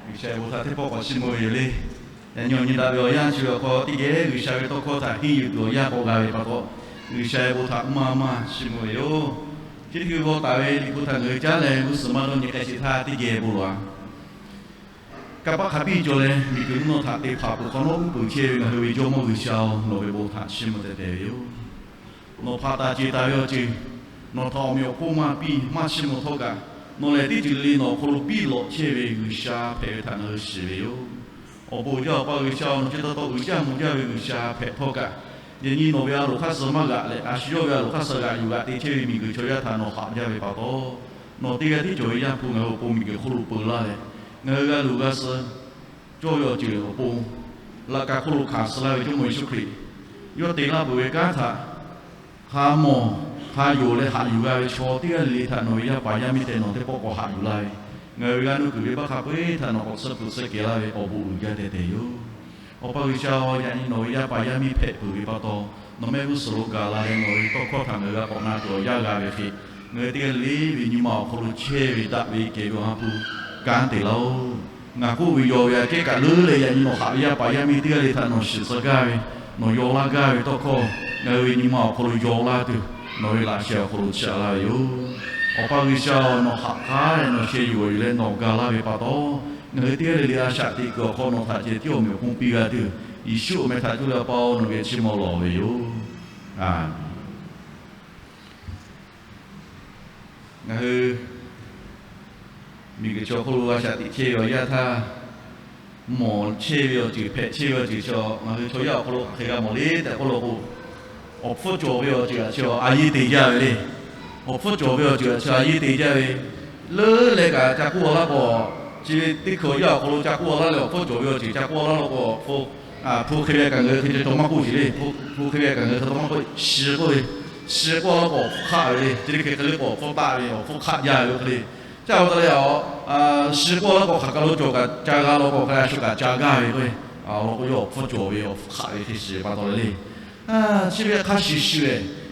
G'uiˬsha ve bon htaꞈ teˇ pawˆ k'awꞈ chiˇ mvuh ve yoˬ le. Yaꞈ nyi awˬ nyi daꞈ ve awˬ yanˇ chi ve awˬ hk'aw teˇ geh G'uiˬsha ve tawˇ hkawˇ htaꞈ henˇ yuˬ tuˬ awˬ yanˇ k'awꞈ g'a ve pa taw, G'uiˬsha ve bon htaꞈ maˇ maˇ chiˇ mvuh ve yoˬ. Chi teˇ hkui g'aw taˍ ve Liꞈ hpu htaꞈ ngaˬ hui caˉ leh g'uˇ suhˍ maˇ dawˇ nyi k'ai sheˍ htaˇ teˇ geh bon lawˬ-a. Kanˇ paˆ hk'a biˇ cawˬ leh, miˬguiˬ mvuhˇ naw htaꞈ te hpaˍ peuˬ hk'awꞈ nawˉ uˉ peunˍ chehˇ ve ngaˬ hui ve Jawˇmawˇ G'uiˬsha-oˬ, nawˬ ve bon htaꞈ chiˇ mvuh teh teh ve yoˬ. Nawˬ hpaꞈ taˍ ce taˍ ve awˬ ceuˬ, nawˬ htaꞈ awˬ meꞈ awˬ hponˇ maˇ piˇ maˇ chiˇ mvuh htawˇ kaꞈ, nawˬ lehˬ teˇ ceuˬ le le nawˬ awˬ hk'aw lo biˇ lawꞈ chehˇ ve G'uiˬsha hpehꞈ ve htaꞈ ngaˬ hui shiˍ ve yoˬ. Awˬ bon uiˍ jaˇ Awˬ pa G'uiˬsha-oˬ, nawˬ chi taw taw uiˍ jaˇ mvuh jaˇ ve G'uiˬsha hpehꞈ htawˇ kaꞈ, yaꞈ nyi nawˬ ve a loˍ hk'aˇ suh maˇ g'aꞈ leh, a shu yawˇ ve a loˍ hk'aˇ suh g'aꞈ yuˬ g'aꞈ te chehˇ ve miˬguiˬ chaw yaˇ htaꞈ nawˬ haꞈ jaˇ ve pa taw, nawˬ teˇ g'aˇ tiˉ cawˬ ve Yaˇ hpu ngaˬ hui awˬ pon miˬguiˬ hk'oˆ lo peu laˇ leh, ngaˬ hui g'a luˬ g'a suh cawˇ ve awˬ ceuˬ awˬ pon, laꞈ ka hk'oˆ lo hkanˍ suh laˇ ve Jawˇmawˇ Yeˍsuˆ Hkriꞈ yawˇ te laˇ peuˬ ve kanˉ htaꞈ hk'a mawˬ hk'a yonˍ leh haꞈ yuˬ g'a ve chaw teˇ g'aˇ le le htaꞈ nawˬ ve yaˇ paˍ yaˇ miˇ tehꞈ nawˬ teˇ pawˆ k'awꞈ haꞈ yuˬ laˇ ve, ngaˬ hui ve g'aˇ nuˇ kuiˬ ve baˆ hk'a peu-eˬ htaꞈ nawˬ k'awꞈ tsuhˇ hpu tsuhˇ kehˬ laˇ ve awˬ bon uiˍ jaˇ teh teh yoˬ. Awˬ pa G'uiˬsha-oˬ, yaꞈ nyi nawˬ ve yaˇ paˍ yaˇ miˇ hpehꞈ peuˬ ve pa taw, nawˬ mehˆ g'uˇ suhˍ lo gaˬ la leh nawˬ ve tawˇ hkawˇ htaꞈ ngaˬ hui g'a k'awꞈ na tuˬ awˬ yanˇ g'a ve hk'e, ngaˬ hui teˇ g'aˇ le le ve nyi ma awˬ hk'aw lo chehˇ ve daꞈ ve kehˬ ve Awˬ ha hpu kanˉ te laˇ-oˬ. Ngaˬ k'oˆ ve yaw ve aꞈ kehˉ kaꞈ leuˉ leh yaꞈ nyi nawˬ haꞈ ve yaˇ paˍ yaˇ miˇ teˇ g'aˇ le htaꞈ nawˬ shiˍ tcuh gaˇ ve, nawˬ yaw laˇ gaˇ ve tawˇ hkawˇ ngaˬ hui ve nyi ma awˬ hk'aw lo yaw laˇ tuˬ, nawˬ ve laꞈ sheh awˬ hk'aw lo chiˇ aꞈ laˇ ve yoˬ. Awˬ pa G'uiˬsha-oˬ, nawˬ haꞈ k'aˉ leh nawˬ sheh yuˬ g'awˬ yuˬ leh nawˬ ga laˇ ve pa taw, ngaˬ hui teˇ g'aˇ le le a shaꞈ teꞈ kuiˬ awˬ hk'aw nawˬ htaꞈ ceh tiˉ awˬ meꞈ awˬ hponˇ piˇ g'a tuˬ, Yeˍsuˆ awˬ meh htaꞈ cuˇ leh Awˬ pa-oˬ, nawˬ geh chiˇ mvuh lawˬ ve yoˬ. Ngaˬ hui miˬguiˬ chaw hk'oˆ lo a shaꞈ teꞈ chehˇ ve awˬ yanˇ htaˇ, mawˬ chehˇ ve awˬ ceuˬ hpehꞈ chehˇ ve awˬ ceuˬ chi ngaˬ hui chaw yaˇ awˬ hk'aw lo hk'aˬ hk'e g'a mawˬ le tehꞈ k'oˆ law k'o, awˬ hpfuhˇ cawˬ ve awˬ ceuˬ a chi a yeˇ te jaˇ ve le. Awˬ hpfuhˇ cawˬ ve awˬ ceuˬ a chi a yeˇ te jaˇ ve, leuˉ leh kaꞈ ca k'oˆ a laˇ k'o, chi ve teˇ hkui awˬ yanˇ awˬ hk'aw lo ca k'oˆ a laˇ leh awˬ hpfuhˇ cawˬ ve awˬ ceuˬ ca k'oˆ a laˇ law k'o, hpu hk'e ve kaꞈ ngaˬ hui hk'e cawˬ maˇ k'oˆ sheˍ le. Hpu hk'e ve kaꞈ ngaˬ hui hk'e cawˬ maˇ k'oˆ, shiˍ k'oˆ ve, shiˍ k'oˆ a laˇ k'o awˬ hpfuhˇ hk'aˆ ve le. Chi teˇ hkui hk'e le k'o awˬ hpfuhˇ taˆ ve awˬ hpfuhˇ hk'aˆ jaˇ ve k'o hk'e le. Caˇ a pa taw leh, shiˍ k'oˆ a laˇ k'o hk'aˬ kaˬ lo cawˬ kaꞈ ca g'a law k'o hk'e le, a shu kaꞈ ca gaˇ ve k'o, awˬ lawn k'o yawˇ awˬ hpfuhˇ cawˬ ve awˬ hpfuhˇ hk'aˆ ve hk'e shiˍ pa taw le le. Chi ve hk'a shuˍ shuˍ,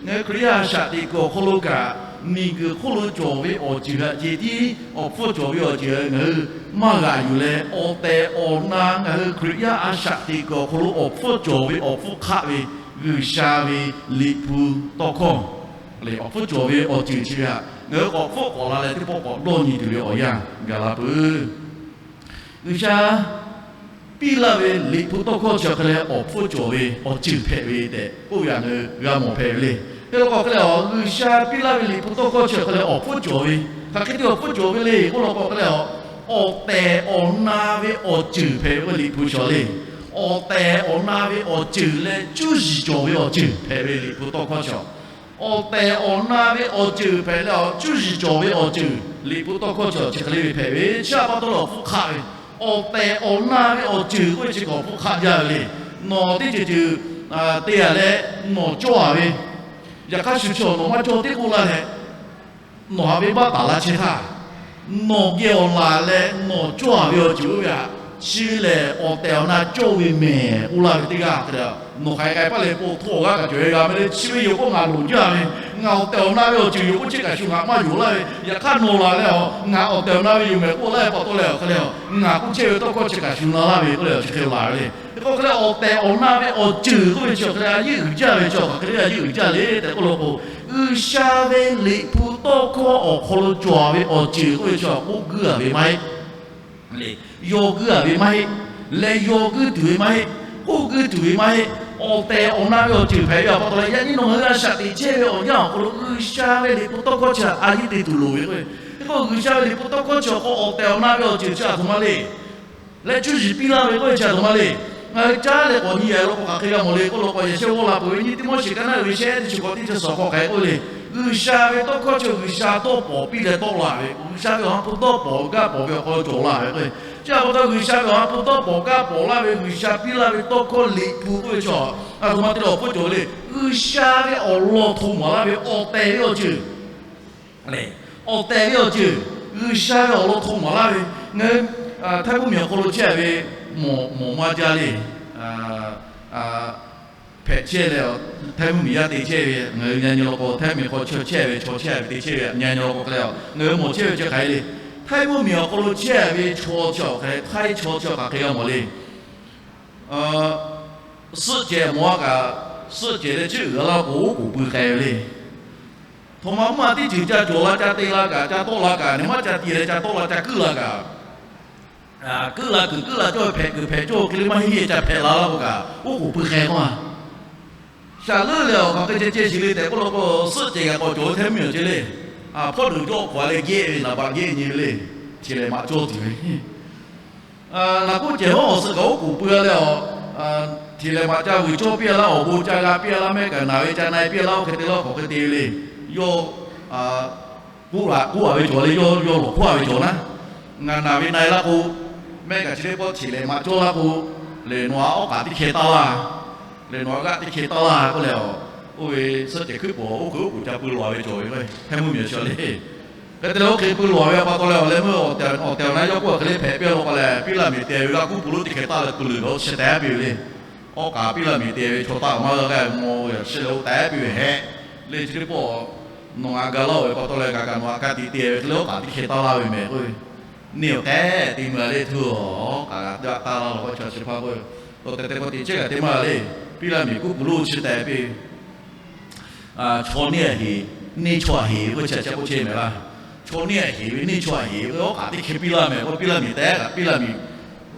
ngaˬ hui Hkriꞈ yaˇ a shaꞈ teꞈ kuiˬ awˬ hk'aw lo kaꞈ, miˬguiˬ hk'oˆ lo cawˬ ve awˬ ceuˬ htaꞈ ceh tiˉ awˬ hpfuhˇ cawˬ ve awˬ ceuˬ ngaˬ hui maˇ g'aꞈ yuˬ leh, awˬ tehˬ awˬ na ngaˬ hui Hkriꞈ yaˇ a shaꞈ teꞈ kuiˬ awˬ hk'aw lo awˬ hpfuhˇ cawˬ ve awˬ hpfuhˇ hk'aˆ ve G'uiˬsha ve Liꞈ hpu tawˇ hkawˇ lehˬ, awˬ hpfuhˇ cawˬ ve awˬ ceuˬ chi ve htaꞈ ngaˬ hui k'awꞈ hpfuhˆ k'awꞈ la leh teˇ pawˆ k'awꞈ dawˇ nyi tuˬ ve awˬ yanˇ gaˬ la peuˬ. G'uiˬsha piˇ laˇ ve Liꞈ hpu tawˇ hkawˇ chi awˬ hk'e leh awˬ hpfuhˇ cawˬ ve awˬ ceuˬ hpehꞈ ve tehꞈ k'oˆ ve htaꞈ ngaˬ hui g'a mawˬ hpehꞈ ve le. Hk'e law k'o hk'e leh, G'uiˬsha piˇ laˇ ve Liꞈ hpu tawˇ hkawˇ chi awˬ hk'e leh awˬ hpfuhˇ cawˬ ve, hk'aˬ hk'e te awˬ hpfuhˇ cawˬ ve le k'oˆ law k'o hk'e leh, awˬ tehˬ awˬ na ve awˬ ceuˬ hpehꞈ ve k'o Liꞈ hpu chi le. Awˬ tehˬ awˬ na ve awˬ ceuˬ leh cuˇ yiˍ cawˬ ve awˬ ceuˬ hpehꞈ ve Liꞈ hpu tawˇ hkawˇ chi awˬ tehˬ awˬ na ve awˬ ceuˬ hpehꞈ leh, cuˇ yiˍ cawˬ ve awˬ ceuˬ Liꞈ hpu tawˇ hkawˇ chi awˬ chi hk'e le ve hpehꞈ ve, chi a pa taw leh awˬ hpfuhˇ hk'aˆ ve, awˬ tehˬ awˬ na ve awˬ ceuˬ k'oˆ ve chi kaꞈ awˬ hpfuhˇ hk'aˆ jaˇ ve le. Nawˬ teˇ ceuˬ ceuˬ te a leh nawˬ cawˇ a ve, yaꞈ hk'aˇ shu chi awˬ nawˬ maˇ cawˇ teˇ k'oˆ laˇ leh, nawˬ haꞈ ve baˆ taˍ laˇ chehˇ htaˇ, nawˬ geh awˬ laˬ leh nawˬ cawˇ a ve awˬ ceuˬ oˇ ve htaꞈ chi ve lehˬ awˬ tehˬ awˬ na cawˇ ve mehˬ k'oˆ laˇ ve teˇ g'aˇ hk'e le. Nawˬ hk'aˬ hk'e k'ai paˇ leh po hto awˬ g'aˇ kaꞈ cawˬ e g'a ve le. Chi ve yoˬ k'o ngaˬ loˍ jaˇ ve, ngaˬ awˬ tehˬ awˬ na ve awˬ ceuˬ yoˬ k'oˆ chehˇ kaꞈ shu ngaˬ maˇ yonˍ laˇ ve, yaꞈ hk'aˇ nawˬ laˬ leh a, ngaˬ awˬ tehˬ awˬ na ve yoˬ mehˬ k'oˆ laˇ ve pa taw leh awˬ hk'e le, ngaˬ k'oˆ chehˇ ve tawˇ hkawˇ chi kaꞈ shu na laˇ ve k'oˆ leh awˬ chi hk'e laˬ ve le. Hk'e k'o hk'e leh awˬ tehˬ awˬ na ve awˬ ceuˬ k'oˆ ve chi awˬ hk'e le a yeˇ uiˍ jaˇ ve chi awˬ hk'aˬ hk'e le a yeˇ uiˍ jaˇ le tehꞈ k'oˆ law k'o, G'uiˬsha ve Liꞈ hpu tawˇ hkawˇ awˬ hk'aw lo cawˬ ve awˬ ceuˬ k'oˆ ve chi awˬ k'oˆ guiˇ a ve maˇ heˆ. Yaw guiˇ a ve maˇ heˆ. Leh yaw guiˇ tuˬ ve maˇ heˆ. K'oˆ guiˇ tuˬ ve maˇ heˆ. Awˬ tehˬ awˬ na ve awˬ ceuˬ hpehꞈ ve a pa taw leh, yaꞈ nyi nawˬ ngaˬ hui a shaꞈ teꞈ chehˇ ve awˬ yanˇ awˬ hk'aw lo G'uiˬsha ve Liꞈ hpu tawˇ hkawˇ chi a yeˇ te tuˬ loˍ ve k'o, hk'e k'o G'uiˬsha ve Liꞈ hpu tawˇ hkawˇ chi awˬ hk'aw awˬ tehˬ awˬ na ve awˬ ceuˬ chi a htoꞈ ma le. Leh cuˇ yiˍ piˇ laˇ ve k'oˆ ve chi a htoꞈ ma le. Ngaˬ hui caˉ leh k'awꞈ nyi a law k'o hk'aˬ hk'e g'a mawˬ le k'oˆ law k'o, yaꞈ sheh g'aw la peuˬ ve nyi Tiˆmoˉseˍ kaˉ naˆ uiˍ ve shehˆ teˇ chi hk'awꞈ teˇ chi suhˍ hk'aw hk'aˬ hk'e k'oˆ le. G'uiˬsha ve tawˇ hkawˇ chi G'uiˬsha dawˇ pawnˍ piˇ leh tawˆ la ve, G'uiˬsha ve awˬ ha hpu dawˇ pawnˍ gaˇ pawnˍ ve awˬ hk'aw lo cawˬ la ve k'o, chi a pa taw G'uiˬsha ve awˬ ha hpu dawˇ pawnˍ gaˇ pawnˍ laˇ ve G'uiˬsha piˇ laˇ ve tawˇ hkawˇ Liꞈ hpu k'oˆ ve chi a htoꞈ ma te leh awˬ hpfuhˇ cawˬ ve le. G'uiˬsha ve awˬ lawn hto mawˬ laˇ ve awˬ tehˬ ve awˬ ceuˬ awˬ tehˬ ve awˬ ceuˬ, G'uiˬsha ve awˬ lawn hto mawˬ laˇ ve, ngaˬ hui Htaiˇ mvuhˇmiˬ awˬ hk'aw lo chehˇ ve mawˬ maˇ jaˇ le. Hpehꞈ chehˇ leh, Htaiˇ mvuhˇmiˬ yaˇ te chehˇ ve ngaˬ hui nyi nyi law k'o, Htaiˇ mvuhˇmiˬ hk'aw chehˇ ve chaw chehˇ ve te chehˇ ve nyi nyi law k'o hk'e le, ngaˬ hui mawˬ chehˇ ve chi hk'aˬ hk'e le. Htaiˇ mvuhˇ miˬ awˬ hk'aw lo chehˇ ve chaw chi awˬ hk'e, Htaiˇ chaw chi awˬ hk'aˬ hk'e g'a mawˬ le. Suhˆ cehˬ mawˬ a kaꞈ, suhˆ cehˬ leh ciˉ uiˍ a laˇ k'o, oˉ k'oˍ pui k'ai ve le. Htoꞈ ma mvuhˇ a teˇ ceuˬ ca cawˬ la ca te la kaꞈ, ca tawˆ la kaꞈ, neˇ maˇ ca ti leh ca tawˆ la ca kuiˉ la kaꞈ, kuiˉ la kuiˬ kuiˉ la cawˇ hpehꞈ kuiˬ hpehꞈ cawˇ hk'e le maˇ heˆ, ca hpehꞈ la laˇ k'o kaꞈ, oˉ k'oˍ pui k'ai k'oˆ a. Shaˍ leuˉ leh awˬ hk'aˬ hk'e ceh ceh shiˍ le tehꞈ k'oˆ law k'o, suhˆ ceh g'a k'awꞈ cawˬ ve Htaiˇ mvuhˇ miˬ awˬ ceh le. Hpawˇ deuˬ jawˇ hk'awꞈ leh gehˆ ve naˍ baꞈ gehˆ nyi ve le. Hteꞈ lehˍ maꞈ cawˇ tuˬ ve Naˍ k'oˆ cehˬ hawˉ awˬ suhˍ kaꞈ oˉ k'oˍ pui a leh awˬ, hteꞈ lehˍ maꞈ ca vuiˬ cawˇ piˇ a laˇ, awˬ bon ca g'a piˇ a laˇ, mehˆ kaꞈ naˬ ve ca na e piˇ a laˇ, oˇ hk'e te laˇ hk'awꞈ hk'e te ve le. Yawˇ k'oˆ a ve cawˬ le, yawˇ lawˬ hkawˇ a ve cawˬ naˉ, ngaˬ naˬ ve na e laˇ k'o, mehˆ kaꞈ chi teˇ pawˆ hteꞈ lehˍ maꞈ cawˇ laˇ k'o, lehˬ nawˬ a awˉ k'aꞈ teˇ hkeh taˇ laˇ, lehˬ nawˬ a g'aˆ teˇ hkeh taˇ laˇ k'oˆ leh, oˇ ve suhˆ cehˬ hkuiˉ pawˍ oˇ hk'e oˉ k'oˍ ca pui lawˬ a ve cawˬ ve Htaiˇ mvuhˇ miˬ awˬ chi le. Hk'e te leh oˇ hk'e pui lawˬ ve pa taw leh awˬ leh meuˇ awˬ tehˬ awˬ na yawˇ k'oˆ a hk'e le hpehꞈ piˇ a law k'o leh, piˇ laˇ miˬ te ve g'aˇ kuˉ pu lonˉ teˇ hkeh taˇ leh tu leuˬ ve awˬ chi tehˉ piˇ ve le. Awˉ k'aꞈ piˇ laˇ miˬ te ve chaw taˇ maˇ g'a g'a mawˬ ve awˬ chi leh oˇ tehˉ piˇ ve hehꞈ le. Chi teˇ pawˆ nawˬ a ga laˇ oˬ ve pa taw leh kaꞈ kaꞈ nawˬ a ka tiꞈ te ve hk'e le awˉ k'aꞈ teˇ hkeh taˇ laˇ ve mehˍ k'oˆ ve, neˇ awˬ tehˉ te meuˇ a le htuˇ awˬ k'aꞈ g'a taˇ laˇ law k'o chaw chi hpaˇ k'oˆ ve, tawˬ tehˬ tehˬ k'awꞈ te chehˇ kaꞈ te maˇ g'a le. Piˇ laˇ miˬ kuˉ pu lonˉ chi tehˉ piˇ ve Chaw neˇ a heˍ, neˇ chaw a heˍ k'oˆ chi a ca k'oˆ chehˇ mehˍ laˇ. Chaw neˇ a heˍ ve neˇ chaw a heˍ ve awˉ k'aꞈ teˇ hkeh piˇ laˇ mehˍ k'oˆ, piˇ laˇ miˬ tehˉ kaꞈ piˇ laˇ miˬ,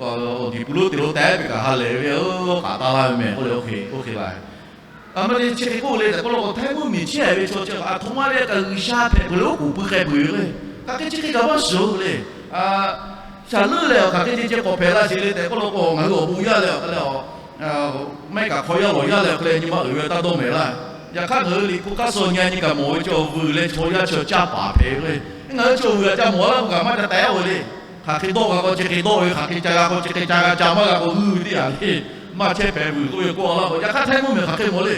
awˬ diˬ pu lonˉ te lo tehˉ piˇ kaꞈ ha lehˬ ve le, awˉ k'aꞈ taˇ laˇ ve mehˍ k'oˆ le, oˇ hk'e oˇ hk'e la ve. A ma le chi hk'e k'oˆ le tehꞈ k'oˆ law k'o, Htaiˇ mvuhˇ miˬ chehˇ ve chaw chi a htoꞈ ma le kaꞈ G'uiˬsha hpehꞈ peuˬ leh oˉ k'oˍ pui k'ai peuˬ ve k'o, hk'aˬ hk'e chi hk'e kaꞈ maˇ shiˍ le. Shaˍ leuˉ leh awˬ hk'aˬ hk'e ceh ceh k'awꞈ hpehꞈ la sheˍ le tehꞈ k'oˆ law k'o, ngaˬ hui awˬ bon yaˇ leh awˬ hk'e le a, mehˆ kaꞈ hk'aw yaˇ lawˬ yaˇ leh awˬ hk'e le nyi ma uiˍ ve taˇ dawˇ mehˍ laˇ. Yaꞈ hk'aˇ ngaˬ hui Liꞈ hpu hk'aˇ suh nyi a nyi kaꞈ mawˬ ve chaw vuiˬ leh chaw yaˇ chi caˇ paˍ hpehꞈ ve k'o, ngaˬ hui chaw vuiˬ a ca mawˬ a laˇ k'o kaꞈ maˇ ca teh ve le. Hk'aˬ hk'e dawˇ g'a k'o chi hk'e dawˇ ve, hk'aˬ hk'e ca g'a k'o chi hk'e ca g'a, ca maˇ g'a k'o g'uiˇ ve teˇ yanˇ le. Maˇ chehˇ hpehꞈ vuiˬ k'oˆ ve k'oˆ a laˇ k'o, yaꞈ hk'aˇ Htaiˇ mvuhˇ miˬ hk'aˬ hk'e mawˬ le.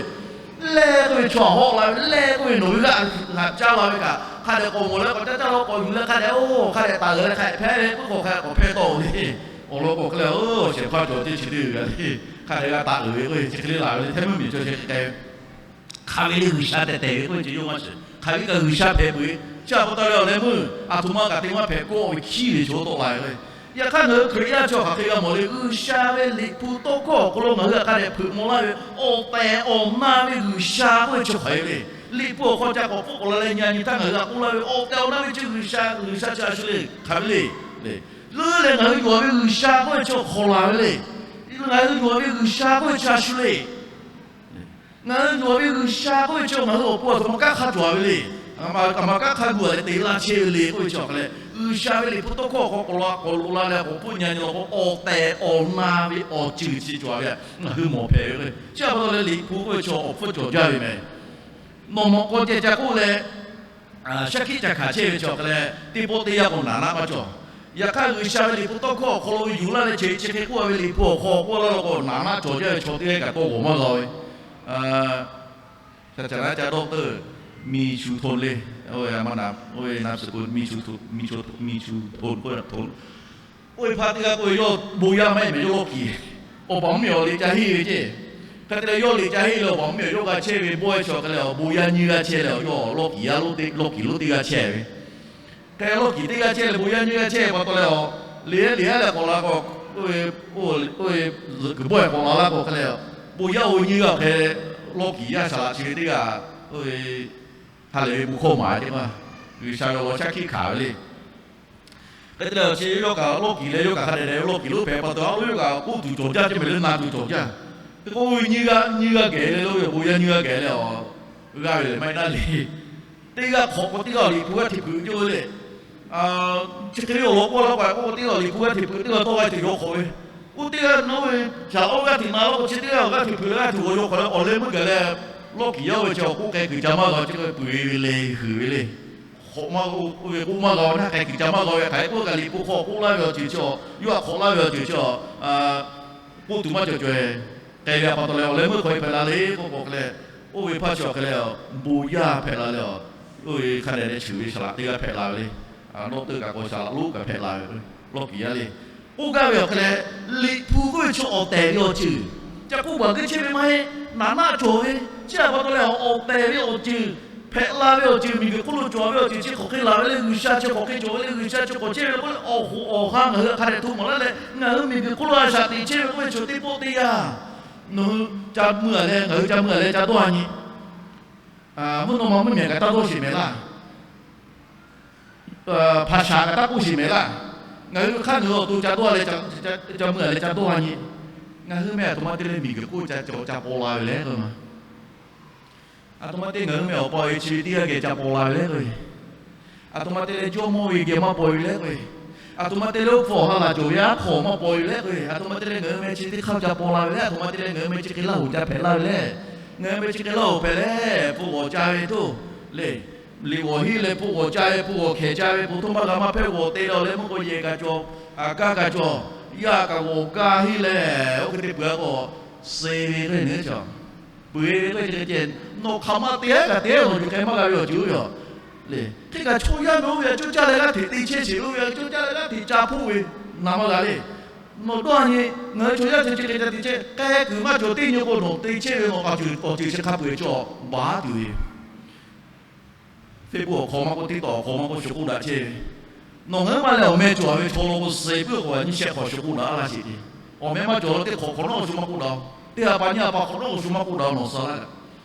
Lehˬ k'oˆ ve chaw hawˆ la ve, lehˬ k'oˆ ve nawˬ ve g'aˇ haꞈ caˇ la ve kaꞈ, hk'a dehꞈ k'awꞈ mawˬ leh k'awꞈ caˇ caˇ la k'awꞈ yuˬ leh hk'a dehꞈ oˇ hk'a dehꞈ taˍ g'aˬ leh hk'a dehꞈ hpehˇ ve k'oˆ k'o hk'a dehꞈ k'awꞈ hpehˇ tawˆ le. Awˬ lawn k'o hk'e le, oˇ shehˍ hpaˇ cawˬ teˇ chi teˇ g'aˇ le, hk'a dehꞈ g'a taˍ uiˍ ve k'oˆ ve chi hk'e le laˬ ve le. Htaiˇ mvuhˇ miˬ chaw chi hk'e k'ai ve hk'aˬ ve le G'uiˬsha tehˬ tehˬ ve k'oˆ ve chi yawˇ maˇ shiˍ. Hk'aˬ ve kaꞈ G'uiˬsha hpehꞈ peuˬ ve. Chi a pa taw leh awˬ leh meuˇ a htoꞈ ma kaꞈ te maˇ hpehꞈ kawˆ ve hkiˉ ve chaw tawˆ la ve. Yaꞈ hk'aˇ ngaˬ hui Hkriꞈ yaˇ chi hk'aˬ hk'e g'a mawˬ le, G'uiˬsha ve Liꞈ hpu tawˇ hkawˇ awˬ hk'aw lo ngaˬ hui htaꞈ hk'a dehꞈ hpeuꞈ maw laˇ ve awˬ tehˬ awˬ na ve G'uiˬsha k'oˆ ve chi hk'aˬ hk'e ve le. Liꞈ hpu awˬ hk'aw ca k'awꞈ pfuhˆ k'awꞈ la leh nyi a nyi htaˇ ngaˬ hui g'a k'oˆ laˇ ve awˬ tehˬ awˬ na ve chi G'uiˬsha, G'uiˬsha chi a shu le hk'aˬ ve le. Leuˉ leh ngaˬ hui yuˬ a ve G'uiˬsha k'oˆ ve chi hk'aw la ve le. Ngaˬ hui yuˬ a ve G'uiˬsha k'oˆ ve chi a shu le. Ngaˬ hui yuˬ a ve G'uiˬsha k'oˆ ve chi ngaˬ hui awˬ pon a htoꞈ ma kanˉ hk'a cawˬ a ve le. A ma kanˉ hk'a gu a leh te laˇ chehˇ ve le k'oˆ ve chi awˬ hk'aˬ leh, G'uiˬsha ve Liꞈ hpu tawˇ hkawˇ awˬ hk'aw k'awꞈ la k'awꞈ loꞈ la leh k'awꞈ hpfuhˆ nyi a nyi law k'o, awˬ tehˬ awˬ na ve awˬ ceuˬ chi cawˬ a ve ngaˬ hui mawˬ hpehꞈ ve k'o, chi a pa taw leh Liꞈ hpu k'oˆ ve chi awˬ hpfuhˇ cawˬ jaˇ ve mehˍ. Nawˬ mawꞈ k'aw ceh ca k'oˆ leh, shaˉ hkiˆ ca hkanˍ chehˇ ve chi awˬ hk'aˬ leh, teˇ pawˆ teˇ yanˇ k'o naˍ naˆ maˇ cawˬ. Yaꞈ hk'aˇ G'uiˬsha ve Liꞈ hpu tawˇ hkawˇ awˬ hk'aw lo yuˬ laˇ leh chi chi hk'e k'oˆ a ve Liꞈ hpu awˬ hk'aw k'oˆ laˇ law k'o, naˍ naˆ cawˬ jaˇ ve chaw teˇ g'aˇ kaꞈ tawˇ g'awˬ maˇ g'a ve. Ca ca naˉ ca dawˇ teuˆ, miˬ shuˍ htoꞈ le, oˇ ve a ma na, oˇ ve na suhˍ k'o, miˬ shuˍ, miˬ shuˍ htoꞈ k'oˆ htoꞈ Oˇ ve hpaˇ teˇ g'aˇ k'oˆ ve, yawˇ bon yaˇ maˇ heˆ mehˍ, yawˇ lawˇ kiˍ, awˬ baˬ mvuhˇ miˬ awˬ liꞈ ca henˇ ve ceˇ. Hk'e te leh yawˇ liꞈ ca henˇ leh awˬ baˬ mvuhˇ miˬ awˬ yawˇ g'a chehˇ ve bawehˇ chi awˬ hk'e leh, awˬ bon yaˇ nyiˇ g'aˇ chehˇ leh awˬ yawˇ lawˇ kiˍ yaˇ, lawˇ kiˍ lonˉ teˇ g'aˇ chehˇ ve. Hk'e lawˇ kiˍ teˇ g'aˇ chehˇ leh bon yaˇ nyiˇ g'aˇ chehˇ pa taw leh, awˬ liꞈ liꞈ haˉ leh k'awꞈ la k'o, oˇ ve zuhꞈ kuiˬ bawehˇ k'awꞈ la laˇ k'o hk'e leh, bon yaˇ oˇ ve nyiˇ g'aˇ awˬ hk'e leh, lawˇ kiˍ yaˇ saˍ laꞈ chi ve teˇ g'aˇ, oˇ ve ha lehˬ ve bon hkawˇ maˍ ceˇ ma, G'uiˬsha ve awˬ lawn shaˉ hkiˆ hkanˍ ve le. Hk'e te leh awˬ chi yawˇ kaꞈ lawˇ kiˍ leh yawˇ kaꞈ hk'a dehꞈ dehꞈ lawˇ kiˍ lonˉ hpehꞈ pa taw, a lo yawˇ kaꞈ k'oˆ tuˬ cawˬ jaˇ ceˇ mehˍ le, na tuˬ cawˬ jaˇ. Hk'e k'o oˇ ve nyiˇ g'aˇ nyiˇ g'aˇ geh le, oˇ ve bon yaˇ nyiˇ g'aˇ geh leh awˬ g'aˇ ve lehˬ maˇ heˆ naˉ le. Teˇ g'aˇ hk'awꞈ k'o teˇ g'aˇ awˬ liꞈ hpu g'aˇ hteꞈ hpeuꞈ ve ceˇ le. Chi hk'e ve awˬ lawn k'oˆ laˇ k'o, k'o teˇ g'aˇ awˬ liꞈ hpu g'aˇ hteꞈ hpeuꞈ, teˇ g'aˇ tawˇ g'aˇ hteꞈ yaw hk'awꞈ ve. Oˇ teˇ g'aˇ nawˬ ve shaˍ oˇ g'aˇ hteꞈ na laˇ k'o, chi teˇ g'aˇ awˬ g'aˇ hteꞈ hpeuꞈ leh g'aˇ hteꞈ g'awˬ yaw hk'awꞈ leh awˬ leh meuˇ gaˬ leh, lawˇ kiˍ yaˇ oˇ ve chi awˬ k'oˆ k'ai kuiˬ ca maˇ g'a, chi hk'e peuˬ ve le, heuˬ ve le. Hk'awꞈ maˇ, oˇ ve k'oˆ maˇ g'a ve naˉ k'ai kuiˬ ca maˇ g'a ve, hk'aˬ hk'e k'oˆ kaꞈ Liꞈ hpu hk'aw k'oˆ laˇ ve awˬ ceuˬ chi, yawˇ htaꞈ hk'awꞈ laˇ ve awˬ ceuˬ chi, k'oˆ tuˬ maˇ cawˬ cawˬ k'ai ve a pa taw leh, awˬ leh meuˇ hk'aw hpehꞈ la le k'oˆ k'o hk'e leh, oˇ ve hpaˇ chi awˬ hk'e leh, bon yaˇ hpehꞈ la leh, oˇ ve hk'a dehꞈ leh cheuˬ ve saˍ laꞈ teˇ g'aˇ hpehꞈ la ve le. Dawˇ teuˆ kaꞈ k'o saˍ laꞈ lonˉ kaꞈ hpehꞈ la ve, lawˇ kiˍ yaˇ le. K'oˆ gaˇ ve awˬ hk'e leh, Liꞈ hpu k'oˆ ve chi awˬ tehˬ ve awˬ ceuˬ, ca k'oˆ baˬ g'uiˇ chehˇ ve maˇ heˆ, naˍ naˆ cawˬ ve, chi a pa taw leh awˬ tehˬ ve awˬ ceuˬ hpehꞈ la ve awˬ ceuˬ, miˬguiˬ hk'oˆ lo cawˬ ve awˬ ceuˬ chi hk'awꞈ hk'e laˬ ve leh, G'uiˬsha chi hk'awꞈ hk'e cawˬ ve leh, G'uiˬsha chi hk'awꞈ chehˇ ve k'oˆ leh, awˬ hoꞈ awˬ ha ngaˬ hui hk'a dehꞈ hto maˍ laˇ leh, ngaˬ hui miˬguiˬ hk'oˆ lo a shaꞈ teꞈ chehˇ ve k'oˆ ve chaw teˇ pawˆ teˇ yanˇ, nawˬ hui ca mui a leh, ngaˬ hui ca mui a leh ca dawˇ a nyi. Mvuhˇ naw ma mvuhˇmiˬ kaꞈ taˇ dawˇ sheˍ mehˍ laˇ. Hpaˍ shaˍ kaꞈ taˇ k'oˆ sheˍ mehˍ laˇ. Ngaˬ hui hk'aˇ ngaˬ hui awˬ to ca dawˇ a leh, ca mui a leh ca dawˇ a nyi. Ngaˬ hui meh aˬ htoꞈ ma te leh miˬguiˬ hk'oˆ ca cawˬ ca paw la ve leh k'o, aˬ htoꞈ ma te ngaˬ hui meh awˬ pa awˬ e chi ve teˇ g'aˇ geh ca paw la ve leh k'o, aˬ htoꞈ ma te leh jawˇmawˇ ve geh maˇ paw ve leh k'o, aˬ htoꞈ ma te leh oˇ hpfuhˇ awˬ ha laˬ cawˬ ve aˉ hk'aw maˇ paw ve leh k'o, aˬ htoꞈ ma te leh ngaˬ hui meh chi teˇ hk'aˇ ca paw la ve leh, aˬ htoꞈ ma te leh ngaˬ hui meh chi hk'e laˇ hoꞈ ca hpehꞈ laˇ ve leh, ngaˬ hui meh chi hk'e laˇ hoꞈ hpehꞈ leh, hpu g'awˬ ca ve toˇ le, liꞈ g'awˬ hiˉ leh hpu g'awˬ ca ve, hpu g'awˬ hkehˍ ca ve, hpu htoˇ maˇ g'a maˇ hpehˇ g'awˬ te la leh mvuhˇ k'o yehˬ kaꞈ cawˬ, a kaˇ kaꞈ cawˬ, yaˇ kaꞈ g'awˬ kaˇ hiˉ leh, oˇ hk'e te peuˬ a k'o, suh ve k'o nyi cawˬ. Peuˬ ve k'o chi hk'e ceh, nawˬ hk'aˬ ma te a kaꞈ te nawˬ yuˬ k'ai maˇ g'a ve awˬ ceuˬ oˇ ve yoˬ. Le, hk'e kaꞈ chaw yaˇ ve oˇ ve a cawˇ caˇ leh g'aˇ hteꞈ te chehˇ sheˍ, oˇ ve a cawˇ caˇ leh g'aˇ hteꞈ ca hpoˆ ve, na maˇ g'a le. Nawˬ dawˇ a nyi, ngaˬ hui chaw yaˇ chi chi hk'e ca te chehˇ, k'ai kuiˬ maˇ cawˬ teˇ nyi k'o nawˬ te chehˇ ve nawˬ k'a ceuˬ awˬ ceuˬ chi hk'a peu-eˬ cawˬ baˬ tuˬ ve Facebook awˬ hk'aw maˇ k'oˆ, TikTok awˬ hk'aw maˇ k'oˆ, shuˍ k'oˆ daꞈ chehˇ ve. Nawˬ ngaˬ hui maˇ leh awˬ meh cawˬ ve chaw law k'o, suh puiˉ k'o a nyi shehˆ hk'awꞈ shuˍ k'oˆ daꞈ laˇ sheˍ te. Awˬ meh maˇ cawˬ la teˇ hk'awꞈ hk'awꞈ nawˉ awˬ shu maˇ k'oˆ daꞈ-oˬ. Teˇ ha pa nyi ha pa hk'awꞈ nawˉ awˬ shu maˇ k'oˆ daꞈ-oˬ nawˬ suh laˇ kaꞈ.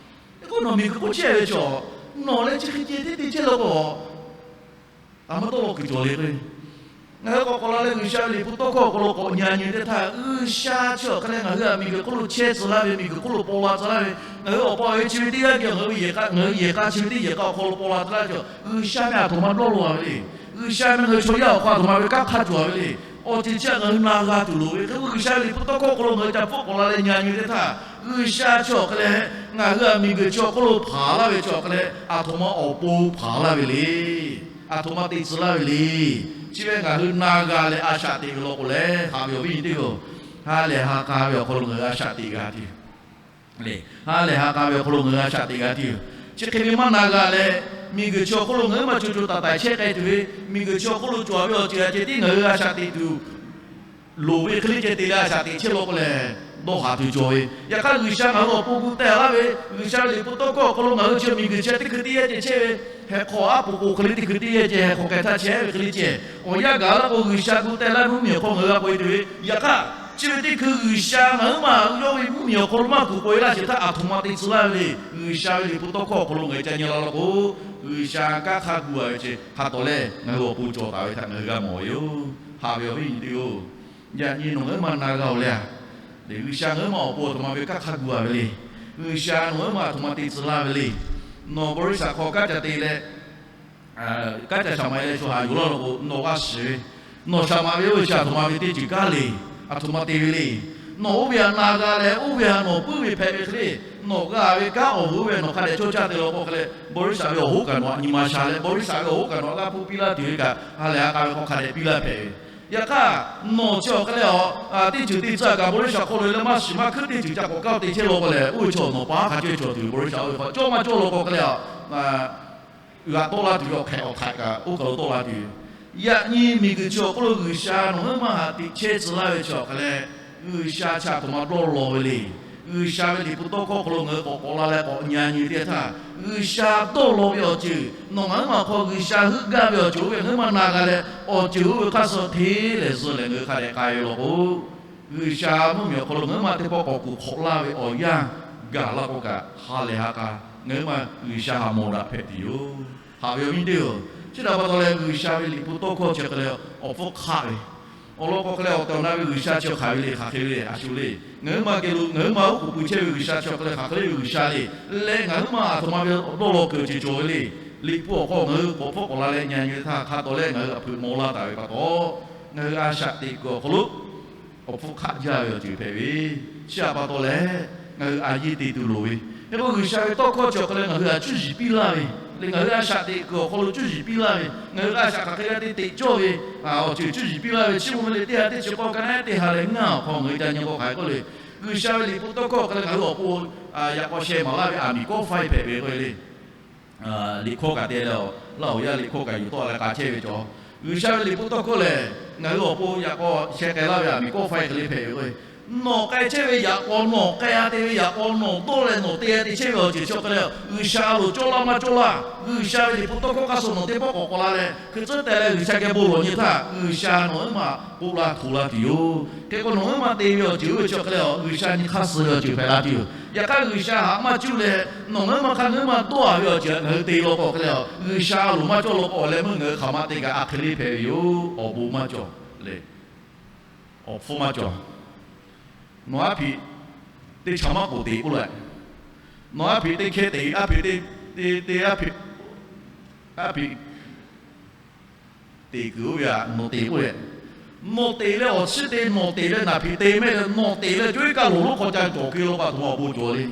Hk'e k'o nawˬ miˬguiˬ k'oˆ chehˇ ve chaw, nawˬ leh chi hk'e ceh teˇ te chehˇ law k'o, a maˇ dawˇ law kuiˬ cawˬ le k'o, ngaˬ hui k'awꞈ k'awꞈ la leh G'uiˬsha ve liꞈ hpu tawˇ hkawˇ awˬ hk'aw lo k'awꞈ nyi a nyi teˇ htaˇ, G'uiˬsha chi awˬ hk'e leh ngaˬ hui a miˬguiˬ hk'oˆ lo chehˇ tcuh laˇ ve, miˬguiˬ hk'oˆ lo paw la tcuh laˇ ve, ngaˬ hui awˬ pa awˬ e chi ve teˇ g'aˇ geh ngaˬ hui ve yehˬ k'a, ngaˬ hui yehˬ k'a chi ve teˇ yehˬ k'a awˬ hk'aw lo paw la tcuh laˇ ve chaw, G'uiˬsha meh aˬ htoꞈ ma dawˇ law a ve le. G'uiˬsha meh ngaˬ hui chaw yaˇ awˬ hk'aw aˬ htoꞈ ma ve kanˉ hk'aˇ cawˬ a ve le. Awˬ ceuˬ chi htaꞈ ngaˬ hui na g'a tuˬ loˍ ve hk'e k'o, G'uiˬsha ve liꞈ hpu tawˇ hkawˇ awˬ hk'aw lo ngaˬ hui ca hpfuhˆ k'awꞈ la leh nyi a nyi teˇ htaˇ, G'uiˬsha chi awˬ hk'e leh ngaˬ hui a miˬguiˬ chi awˬ hk'oˆ lo hpanˍ laˇ ve chi awˬ hk'e leh aˬ htoꞈ ma awˬ pon hpanˍ laˇ ve le. Aˬ htoꞈ ma te tcuh laˇ ve le. Chi ve ngaˬ hui na g'a leh a shaꞈ teꞈ ve law k'o leh, haꞈ ve awˬ viˉ nyi teˇ hpaˍ-oˬ, ha lehˬ ha k'a ve awˬ hk'aw lo ngaˬ hui a shaꞈ teꞈ g'a tuˬ le. Ha lehˬ ha k'a ve awˬ hk'aw lo ngaˬ hui a shaꞈ teꞈ g'a tuˬ yoˬ. Chi hk'e ve maˇ na g'a leh, miˬguiˬ chi awˬ hk'oˆ lo ngaˬ hui maˇ co co taiˍ taiˍ chehˇ k'ai tuˬ ve, miˬguiˬ chi awˬ hk'oˆ lo cawˬ ve awˬ ceuˬ a ceh tiˉ ngaˬ hui a shaꞈ teꞈ tuˬ loˍ ve hk'e le ceh te leh a shaꞈ teꞈ chehˇ law k'o lehˬ, dawˇ haˍ tuˬ cawˬ ve. Yaꞈ hk'aˇ G'uiˬsha ngaˬ hui awˬ pon gu teh laˇ ve, G'uiˬsha ve liꞈ hpu tawˇ hkawˇ awˬ hk'aw lo ngaˬ hui chi miˬguiˬ chi teˇ hkui teˇ yanˇ ceh chehˇ ve, heh hk'aw aˉ po k'o hk'e le teˇ hkui teˇ yanˇ ceh heh hk'aw k'ai htaˇ chehˇ ve hk'e le ceh, awˬ yanˇ gaˬ laˇ k'o G'uiˬsha gu teh laˇ ve mvuhˇmiˬ awˬ hk'aw ngaˬ hui g'a k'oꞈ e tuˬ ve. Yaꞈ hk'aˇ chi ve teˇ hkui G'uiˬsha ngaˬ hui maˇ yawˇ ve mvuhˇmiˬ awˬ hk'aw lo maˇ kuˬ k'oꞈ e laˇ sheˍ htaˇ aˬ htoꞈ ma te tcuh laˇ ve le. G'uiˬsha ve liꞈ hpu tawˇ hkawˇ awˬ hk'aw lo ngaˬ hui ca nyi la law k'o, G'uiˬsha kanˉ hk'a gu a ve chi hk'a tawˍ lehˬ ngaˬ hui awˬ pon cawˬ taˍ ve htaꞈ ngaˬ hui g'a mawˬ ve yoˬ. Haꞈ ve awˬ viˉ nyi teˇ-oˬ, yaꞈ nyi nawˬ ngaˬ hui maˇ na g'a-oˬ le a. G'uiˬsha ngaˬ hui maˇ awˬ pon aˬ htoꞈ ma ve kanˉ hk'a gu a ve le. G'uiˬsha nawˬ ngaˬ hui maˇ aˬ htoꞈ ma te tcuh laˇ ve le. Nawˬ Baˍriˆsaꞈ hk'aw kanˉ ca te leh, kanˉ ca shaˍ maꞈ e leh chaw haꞈ yuˬ laˇ law k'o, nawˬ g'a shiˍ ve, nawˬ shaˍ maꞈ ve oˇ ve chi aˬ htoꞈ ma ve teˇ ceuˬ kaˇ le. Aˬ htoꞈ ma te ve le. Nawˬ oˇ ve htaꞈ na g'a leh, oˇ ve htaꞈ nawˬ puiˉ ve hpehꞈ ve hk'e le, nawˬ g'a ve kanˉ awˬ hoˉ ve nawˬ hk'a dehꞈ cawˇ caˇ te law k'o hk'e leh, Baˍriˆsaꞈ ve awˬ hoˉ kaꞈ nawˬ htaꞈ nyi ma sha leh, Baˍriˆsaꞈ ve awˬ hoˉ kaꞈ nawˬ htaꞈ g'aˇ hpuˇ piˇ laˇ tuˬ ve kaꞈ, ha lehˬ ha k'a ve hk'aw hk'a dehꞈ piˇ laˇ hpehꞈ ve. Yaꞈ hk'aˇ, nawˬ chi awˬ hk'e leh a, teˇ ceuˬ te tcuh kaꞈ Baˍriˆsaꞈ hk'aw lo leh maˇ shiˍ maˇ hkuiˉ teˇ ceuˬ ca k'awꞈ kaˇ te chehˇ law k'o lehˬ, oˇ ve chaw nawˬ pa hk'a cawˇ cawˬ tuˬ ve Baˍriˆsaꞈ oˇ ve hk'aw cawˇ maˇ cawˇ law k'o hk'e leh a, g'aꞈ tawˆ la tuˬ ve awˬ hk'ehꞈ awˬ htaiꞈ kaꞈ oˇ kaˬ lo tawˆ la tuˬ yoˬ. Yaꞈ nyi miˬguiˬ chi awˬ hk'oˆ lo G'uiˬsha nawˬ ngaˬ hui maˇ haꞈ teꞈ chehˇ tcuh laˇ ve chi awˬ hk'e leh, G'uiˬsha chi aˬ htoꞈ ma dawˇ law ve le. G'uiˬsha ve liꞈ hpu tawˇ hkawˇ hk'aw lo ngaˬ hui k'awꞈ k'awꞈ la leh k'awꞈ nyi a nyi teˇ htaˇ, G'uiˬsha dawˇ law ve awˬ ceuˬ nawˬ ngaˬ hui maˇ hk'aw G'uiˬsha heuˆ gaˇ ve awˬ ceuˬ oˇ ve ngaˬ hui maˇ na g'a leh, awˬ ceuˬ oˇ ve hk'aˇ suh hteˇ lehˬ zuh lehˬ ngaˬ hui hk'a dehꞈ k'ai ve law k'o, G'uiˬsha mvuhˇmiˬ awˬ hk'aw lo ngaˬ hui maˇ teˇ pawˆ k'awꞈ kuˬ hk'awꞈ laˇ ve awˬ yanˇ gaˬ laˇ k'o kaꞈ, ha lehˬ ha k'a ngaˬ hui maˇ G'uiˬsha htaꞈ mawˬ daꞈ hpehꞈ tuˬ yoˬ. Haꞈ ve awˬ viˉ teˇ-oˬ, chi htaꞈ pa taw leh G'uiˬsha ve liꞈ hpu tawˇ hkawˇ chi hk'e leh awˬ hpfuhˇ hk'aˆ ve, awˬ lawn k'o hk'e leh awˬ tehˬ awˬ na ve G'uiˬsha chi hk'aˬ ve le, hk'aˬ hk'e ve le, a shu le. Ngaˬ hui maˇ geh lo ngaˬ hui maˇ oˉ k'oˍ pui chehˇ ve G'uiˬsha chi hk'e leh hk'aˬ hk'e le ve G'uiˬsha le. Leh ngaˬ hui maˇ aˬ htoꞈ ma ve dawˇ law kuiˬ ceuˬ cawˬ ve le. Liꞈ hpu awˬ hk'aw ngaˬ hui k'awꞈ hpfuhˆ k'awꞈ la leh nyi a nyi teˇ htaˇ hk'a tawˍ leh ngaˬ hui htaꞈ hpeuꞈ maw laˇ taˍ ve pa taw, ngaˬ hui a shaꞈ teꞈ kuiˬ awˬ hk'aw lo awˬ hpfuhˇ hk'aˆ jaˇ ve awˬ ceuˬ hpehꞈ ve, chi htaꞈ pa taw leh ngaˬ hui a yeˇ te tuˬ loˍ ve. Hk'e k'o G'uiˬsha ve tawˇ hkawˇ chi awˬ hk'e leh ngaˬ hui htaꞈ cuˇ yiˍ piˇ laˇ ve le, ngaˬ hui a shaꞈ teꞈ kuiˬ awˬ hk'aw lo cuˇ yiˍ piˇ laˇ ve, ngaˬ hui a shaꞈ hk'aˬ hk'e g'a te teꞈ cawˇ ve awˬ ceuˬ cuˇ yiˍ piˇ laˇ ve, chi beuꞈ ve le teˇ ha teˇ chi k'awˇ ka naˉ teˇ ha leh ngaˇ awˬ hk'aw ngaˬ hui ca nyi k'o hk'aˬ hk'e k'oˆ le. G'uiˬsha ve liꞈ hpu tawˇ hkawˇ hk'e leh ngaˬ hui awˬ pon yaꞈ k'aw sheh maˍ laˇ ve aˬ miˍ kawˆ faiˇ hpehꞈ ve k'oˆ ve le. Liꞈ hkawˇ kaꞈ te leh, Laˇ huˍ yaˇ liꞈ hkawˇ kaꞈ yuˬ tawˆ leh k'a chehˇ ve cawˬ. G'uiˬsha ve liꞈ hpu tawˇ hkawˇ lehˬ, ngaˬ hui awˬ pon yaꞈ k'aw sheh k'ai laˇ ve aˬ miˍ kawˆ faiˇ hk'e le hpehꞈ ve k'o, Nawˬ k'ai chehˇ ve yaꞈ k'aw, nawˬ k'ai-a te ve yaꞈ k'aw, nawˬ dawˇ leh nawˬ te-a te chehˇ ve awˬ ceuˬ chi awˬ hk'e leh, G'uiˬsha a loˍ cawˇ laˇ maˇ cawˇ laˇ, G'uiˬsha ve Liꞈ hpu tawˇ hkawˇ hk'a shuˍ nawˬ teˇ pawˆ k'awꞈ k'awꞈ la leh, hkui tcuhˉ teh leh G'uiˬsha geh bon lawˬ nyi htaˇ, G'uiˬsha nawˬ huiˉ maˬ k'oˆ laˇ hto laˇ tuˬ yoˬ. Hk'e k'o, nawˬ huiˉ maˬ te ve awˬ ceuˬ oˇ ve chi awˬ hk'e leh, G'uiˬsha nyi hk'aˇ suh ve awˬ ceuˬ hpehꞈ la tuˬ yoˬ. Yaꞈ hk'aˇ, G'uiˬsha haꞈ maˇ cuˇ leh, nawˬ ngaˬ huiˉ maˬ hk'a ngaˬ huiˉ maˬ dawˇ-a ve awˬ ceuˬ ngaˬ hui te law k'o hk'e leh, G'uiˬsha a loˍ maˇ cawˇ law k'o, awˬ leh meuˇ ngaˬ hui hk'aˬ ma te kaꞈ a hk'e le hpehꞈ ve yoˬ. Awˬ bon maˇ cawˬ le. Awˬ hpfuhˇ maˇ cawˬ. Nawˬ aˉ hpiꞈ teˇ chaw maˇ k'oˍ teꞈ k'oˆ leh, nawˬ aˉ hpiꞈ teˇ hkehˇ teꞈ, aˉ hpiꞈ teˇ, teˇ, teˇ aˉ hpiꞈ, aˉ hpiꞈ teꞈ kuiˬ oˇ ve htaꞈ nawˬ teꞈ k'oˆ leh, nawˬ teꞈ leh awˬ chiˇ te, nawˬ teꞈ leh naˬ hpiꞈ te mehˆ leh, nawˬ teꞈ leh co iˉ kaˆ loˍ lonˉ hk'aw ca cawˬ ke law k'o, a htoꞈ ma awˬ bon cawˬ le.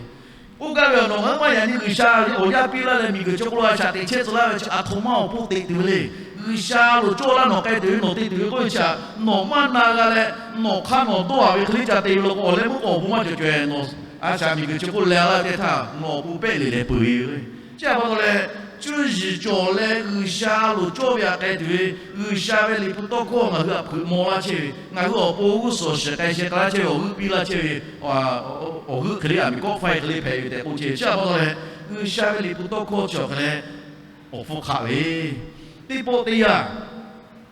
Oˇ gaˇ ve awˬ nawˬ ngaˬ huiˉ maˬ yaꞈ nyi G'uiˬsha awˬ yaˇ piˇ laˇ leh miˬguiˬ chi k'oˆ lo a shaꞈ teꞈ chehˇ tcuh laˇ ve chi a htoꞈ ma awˬ bon teꞈ tuˬ ve le. G'uiˬsha a loˍ cawˇ laˇ nawˬ k'ai tuˬ ve nawˬ te tuˬ ve k'oˆ ve chi htaꞈ nawˬ maˇ na g'a leh, nawˬ hk'aˇ nawˬ dawˇ-a ve hk'e le ca te ve law k'o, awˬ leh meuˇ k'o awˬ bon maˇ cawˬ caweh nawˬ a shaꞈ miˬguiˬ chi k'oˆ leh a laˇ ve teˇ htaˇ nawˬ awˬ bon pehˆ leˬ leh peuˬ ve. Chi a pa taw leh, cuˇ yiˍ cawˬ leh G'uiˬsha a loˍ cawˇ ve htaꞈ k'ai tuˬ ve, G'uiˬsha ve Liꞈ hpu tawˇ hkawˇ ngaˬ hui htaꞈ hpeuꞈ maw laˇ chehˇ ve, ngaˬ hui awˬ pon g'uˇ suhˍ shiˍ k'ai sheh k'ai laˇ chehˇ ve, awˬ g'euˆ piˇ laˇ chehˇ ve, awˬ g'euˆ hk'e le aˬ miˍ kawˆ faiˇ hk'e le hpehꞈ ve tehꞈ k'oˆ chehˇ ve. Chi a pa taw leh, G'uiˬsha ve Liꞈ hpu tawˇ hkawˇ chi awˬ hk'e leh awˬ hpfuhˇ hk'aˆ ve, teˇ pawˆ teˇ yanˇ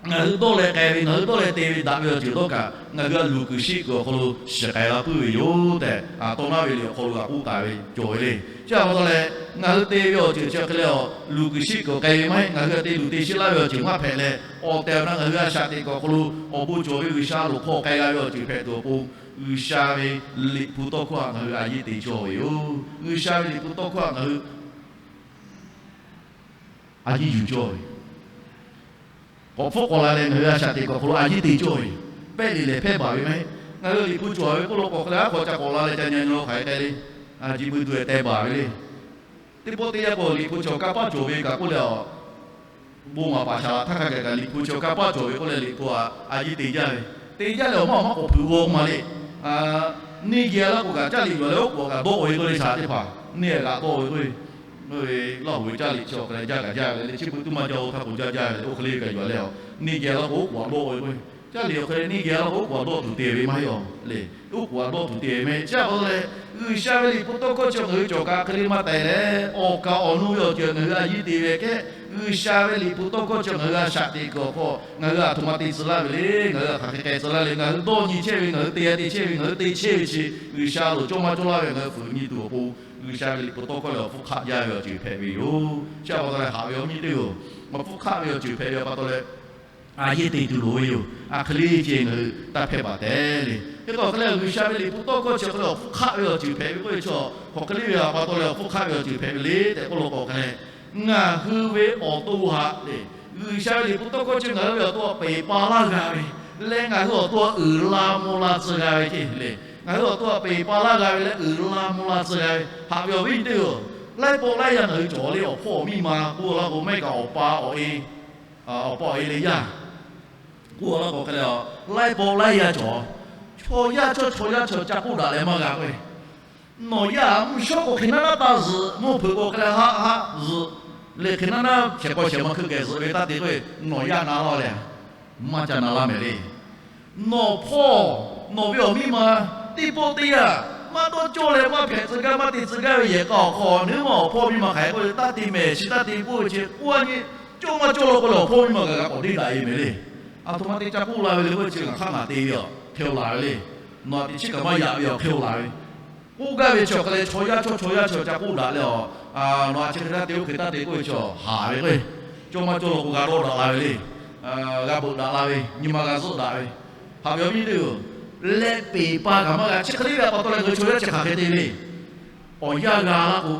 ngaˬ hui dawˇ leh k'ai ve, ngaˬ hui dawˇ leh te ve daꞈ ve awˬ ceuˬ dawˇ kaꞈ, ngaˬ hui a luˬ kuiˬ shiˆ kuiˬ awˬ hk'aw lo shiˍ k'ai la puiˉ ve yoˬ tehꞈ, tawˇ naˉ ve liꞈ awˬ hk'aw lo g'a k'oˆ taˍ ve cawˬ ve le. Chi a pa taw leh, ngaˬ hui te ve awˬ ceuˬ chi awˬ hk'e leh awˬ luˬ kuiˬ shiˆ kuiˬ k'ai ve maˇ heˆ. Ngaˬ hui a te luˬ te shiˆ laˇ ve awˬ ceuˬ maˇ hpehꞈ leh, awˬ tehˬ awˬ na ngaˬ hui a shaꞈ teꞈ kuiˬ awˬ hk'aw lo awˬ bon cawˬ ve G'uiˬsha a loˍ hk'aw k'ai g'a ve awˬ ceuˬ hpehꞈ tuˬ awˬ pon, G'uiˬsha ve Liꞈ hpu tawˇ hkawˇ htaꞈ ngaˬ hui a yiˇ te cawˇ ve yoˬ. G'uiˬsha ve Liꞈ hpu tawˇ hkawˇ htaꞈ ngaˬ hui a yiˇ yuˬ cawˇ ve, k'awꞈ hpfuhˆ k'awꞈ la leh ngaˬ hui a shaꞈ teꞈ kuiˬ awˬ hk'aw lo a yiˇ te cawˇ ve, pehˆ leˬ lehˬ hpehˇ baˬ ve maˇ heˆ. Ngaˬ hui Liꞈ hpu cawˬ ve k'oˆ lo k'awꞈ hk'e leh, aˉ hk'aw ca k'awꞈ la leh ca nyi nyi lo hk'aˬ hk'e le, a ji mui tu-e teh baˬ ve le. Teˇ pawˆ teˇ yanˇ k'o Liꞈ hpu cawˬ kanˇ paˆ cawˬ ve kaꞈ k'oˆ leh, a bon maˍ paˍ shaˍ laꞈ htaˇ hk'a gaˬ kaꞈ Liꞈ hpu cawˬ kanˇ paˆ cawˬ ve k'oˆ leh, Liꞈ hpu a a yiˇ te jaˇ ve, te jaˇ leh awˬ maˇ awˬ maˇ k'awꞈ hpeuꞈ g'aw maˇ le. Neˇ geh laˇ k'o kaꞈ caˇ liꞈ yuˬ leh oˉ k'oˍ kaꞈ dawˆ ve k'oˆ le, shaˍ teˇ hpaˍ neˇ g'aꞈ dawˆ ve k'o, Laˇ huˍ ve caˇ liꞈ chi awˬ hk'e leh jaˇ kaꞈ jaˇ ve le, chi beuꞈ tuˇ maˇ jaˇ-o htaˇ k'o jaˇ jaˇ ve le, oˇ hk'e le kaꞈ yuˬ leh, neˇ geh laˇ k'o oˉ k'oˍ a dawˆ ve k'o, caˇ liꞈ awˬ hk'e le neˇ geh laˇ k'o oˉ k'oˍ a dawˆ tuˬ te ve maˇ heˆ-a le. Oˉ k'oˍ a dawˆ tuˬ te ve mehˆ. Chi a pa taw leh, G'uiˬsha ve Liꞈ hpu tawˇ hkawˇ chi ngaˬ hui cawˬ kaꞈ hk'e le maˇ taiˍ leh, awˬ kaˍ awˬ nu ve awˬ ceuˬ ngaˬ hui a yiˇ te ve kehˉ, G'uiˬsha ve Liꞈ hpu tawˇ hkawˇ chi ngaˬ hui a shaꞈ teꞈ kuiˬ awˬ hk'aw ngaˬ hui a htoꞈ ma te tcuh laˇ ve le, ngaˬ hui a hk'aˬ hk'e k'ai tcuh laˇ le, ngaˬ hui dawˇ nyi chehˇ ve, ngaˬ hui te-a te chehˇ ve, ngaˬ hui te chehˇ ve chi G'uiˬsha a loˍ cawˇ maˇ cawˇ laˇ ve ngaˬ hui fuiˍ nyi tuˬ awˬ pon, G'uiˬsha ve Liꞈ hpu tawˇ hkawˇ lehˬ awˬ hpfuhˇ hk'aˆ jaˇ ve awˬ ceuˬ hpehꞈ ve yoˬ. Chi a pa taw leh haꞈ ve awˬ nyi teˇ-oˬ, awˬ hpfuhˇ hk'aˆ ve awˬ ceuˬ hpehꞈ ve a pa taw leh, a yiˇ te tuˬ loˍ ve yoˬ. A hk'e le ceh ngaˬ hui taˇ hpehˇ baˬ tehꞈ le. Hk'e k'o hk'e leh G'uiˬsha ve Liꞈ hpu tawˇ hkawˇ chi hk'e le awˬ hpfuhˇ hk'aˆ ve awˬ ceuˬ hpehꞈ ve k'oˆ ve chi, hk'aˬ hk'e le ve a pa taw leh awˬ hpfuhˇ hk'aˆ ve awˬ ceuˬ hpehꞈ ve le tehꞈ k'oˆ lo k'o hk'e leh, ngaˬ hui ve awˬ to haꞈ le, G'uiˬsha ve Liꞈ hpu tawˇ hkawˇ chi ngaˬ hui ve awˬ to htaꞈ peˬ pa laˇ g'a ve leh, ngaˬ hui awˬ to htaꞈ uiˍ la mvuh la tcuh g'a ve ceh le. Ngaˬ hui awˬ to htaꞈ peˬ pa laˇ g'a ve leh uiˍ la mvuh la tcuh g'a ve, haꞈ ve awˬ viˉ nyi teˇ-oˬ, laiˉ pawˆ laiˉ yaˇ ngaˬ hui cawˬ le. Awˬ hpawˇ awˬ miˇ ma k'oˆ laˇ k'o, maˇ heˆ kaꞈ awˬ pa awˬ e, awˬ pa awˬ e leh yaˇ k'oˆ laˇ k'o hk'e le, laiˉ pawˆ laiˉ yaˇ cawˬ. Chaw yaˇ chaw chaw yaˇ chaw ca k'oˆ daꞈ leh maˇ g'a k'o, nawˬ yaˇ mvuhˇ shawˉ k'o hk'e naˉ naˉ taˇ zuhꞈ, mvuhˇ hpeuꞈ k'o hk'e leh haˆ haˆ zuhꞈ, leh hk'e naˉ naˉ shehˍ k'aw shehˍ ma hkui kehˬ zuhꞈ ve taˇ te k'o, nawˬ yaˇ na laˇ le. Maˇ ca na laˇ mehˍ le. Nawˬ hpawˇ, nawˬ ve awˬ miˇ ma, teˇ pawˆ teˇ yanˇ maˇ dawˇ cawˇ leh maˇ hpehꞈ tcuh gaˇ maˇ te tcuh gaˇ ve yehˬ k'a awˬ hk'aw, nawˬ huiˉ maˬ awˬ hpawˇ miˇ ma hk'aˬ hk'e k'oˆ ve taˇ te mehˍ, chi taˇ te k'oˆ ve chi k'oˆ a nyi, cawˇ maˇ cawˇ law k'o leh awˬ hpawˇ miˇ ma kaꞈ g'a k'awꞈ deˇ daꞈ e mehˍ le. A htoꞈ ma te ca k'oˆ la ve le k'oˆ ve chi ngaˬ hk'aˇ ngaˬ te ve a hk'e-o laˬ ve le. Nawˬ htaꞈ teꞈ chiˉ kaꞈ maˇ yaꞈ ve a hk'e-o laˬ ve. K'oˆ gaˇ ve chi awˬ hk'e leh chaw yaˇ chaw chaw yaˇ chaw ca k'oˆ daꞈ leh a, nawˬ a chi hk'e taˇ te oˇ hk'e taˇ te k'oˆ ve chi haˍ ve k'o, cawˇ maˇ cawˇ law k'o g'a dawˇ daꞈ la ve le. G'a beuꞈ daꞈ la ve, nyi ma g'a zuhˆ daꞈ ve, haꞈ ve awˬ viˉ teˇ-oˬ, leh peˬ pa kaꞈ maˇ g'a. Chi hk'e le ve a pa taw leh ngaˬ hui chaw yaˇ chi hk'aˬ hk'e te le. Awˬ yanˇ g'a laˇ k'o,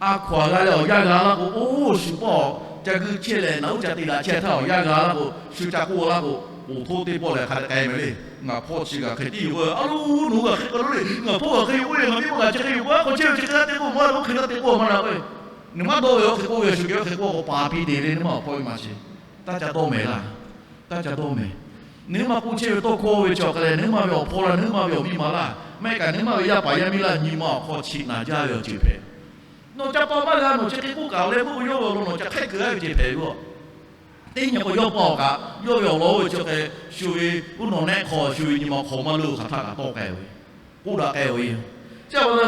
a hkaw-anˬ g'a leh awˬ yanˇ g'a laˇ k'o, oˇ shu pawˆ ca guiˇ chehˇ leh naˬ uˉ ca te daꞈ chehˇ htaˇ awˬ yanˇ g'a laˇ k'o, shu ca k'oˆ laˇ k'o, oˬ htoˇ teˇ pawˆ lehˬ hk'a dehꞈ k'ai mehˍ le. Ngaˬ hpawˇ chi kaꞈ hk'e tiˉ yoˬ k'o, a loˉ nawˬ hui kaꞈ hk'e k'ai lo le. Ngaˬ hpawˇ kaꞈ hk'e yoˬ k'oˆ ve, ngaˬ miˇ ma kaꞈ chi hk'e yoˬ k'o, a hk'aw chehˇ ve chi hk'e taˇ te k'oˆ maˇ la k'o, hk'e taˇ te k'oˆ maˇ la k'o, nawˬ maˇ dawˇ ve awˬ hk'e k'oˆ ve, shu geh awˬ hk'e k'oˆ k'o pa piˇ te le, nawˬ maˇ awˬ hpawˇ miˇ ma chi taˇ ca dawˇ mehˍ laˇ. Taˇ ca dawˇ mehˍ. Nawˬ huiˉ maˬ k'oˆ chehˇ ve tawˇ hkawˇ ve chi awˬ hk'e leh, nawˬ huiˉ maˬ ve awˬ hpawˇ laˇ, nawˬ huiˉ maˬ ve awˬ miˇ ma laˇ, maˇ heˆ kaꞈ nawˬ huiˉ maˬ ve yaˇ paˍ yaˇ miˇ laˇ, nyi ma awˬ hk'aw chiꞈ naˍ jaˇ ve awˬ ceuˬ hpehꞈ. Nawˬ ca pa maˇ g'a, nawˬ chi hk'e k'oˆ kaꞈ leh meuˇ yawˇ ve awˬ lawn nawˬ ca hk'aiˉ keu-a ve ceh hpehꞈ ve yoˬ. Teˇ nyi k'o yawˇ paw kaꞈ, yawˇ ve awˬ lawn oˇ ve chi hk'e shu ve uˉ nawˬ nehˆ hk'aw shu ve nyi ma hk'aw maˇ leuˆ hk'aˬ htaˇ kaꞈ tawˆ k'ai ve, k'oˆ daꞈ k'ai ve yoˬ. Chi pa taw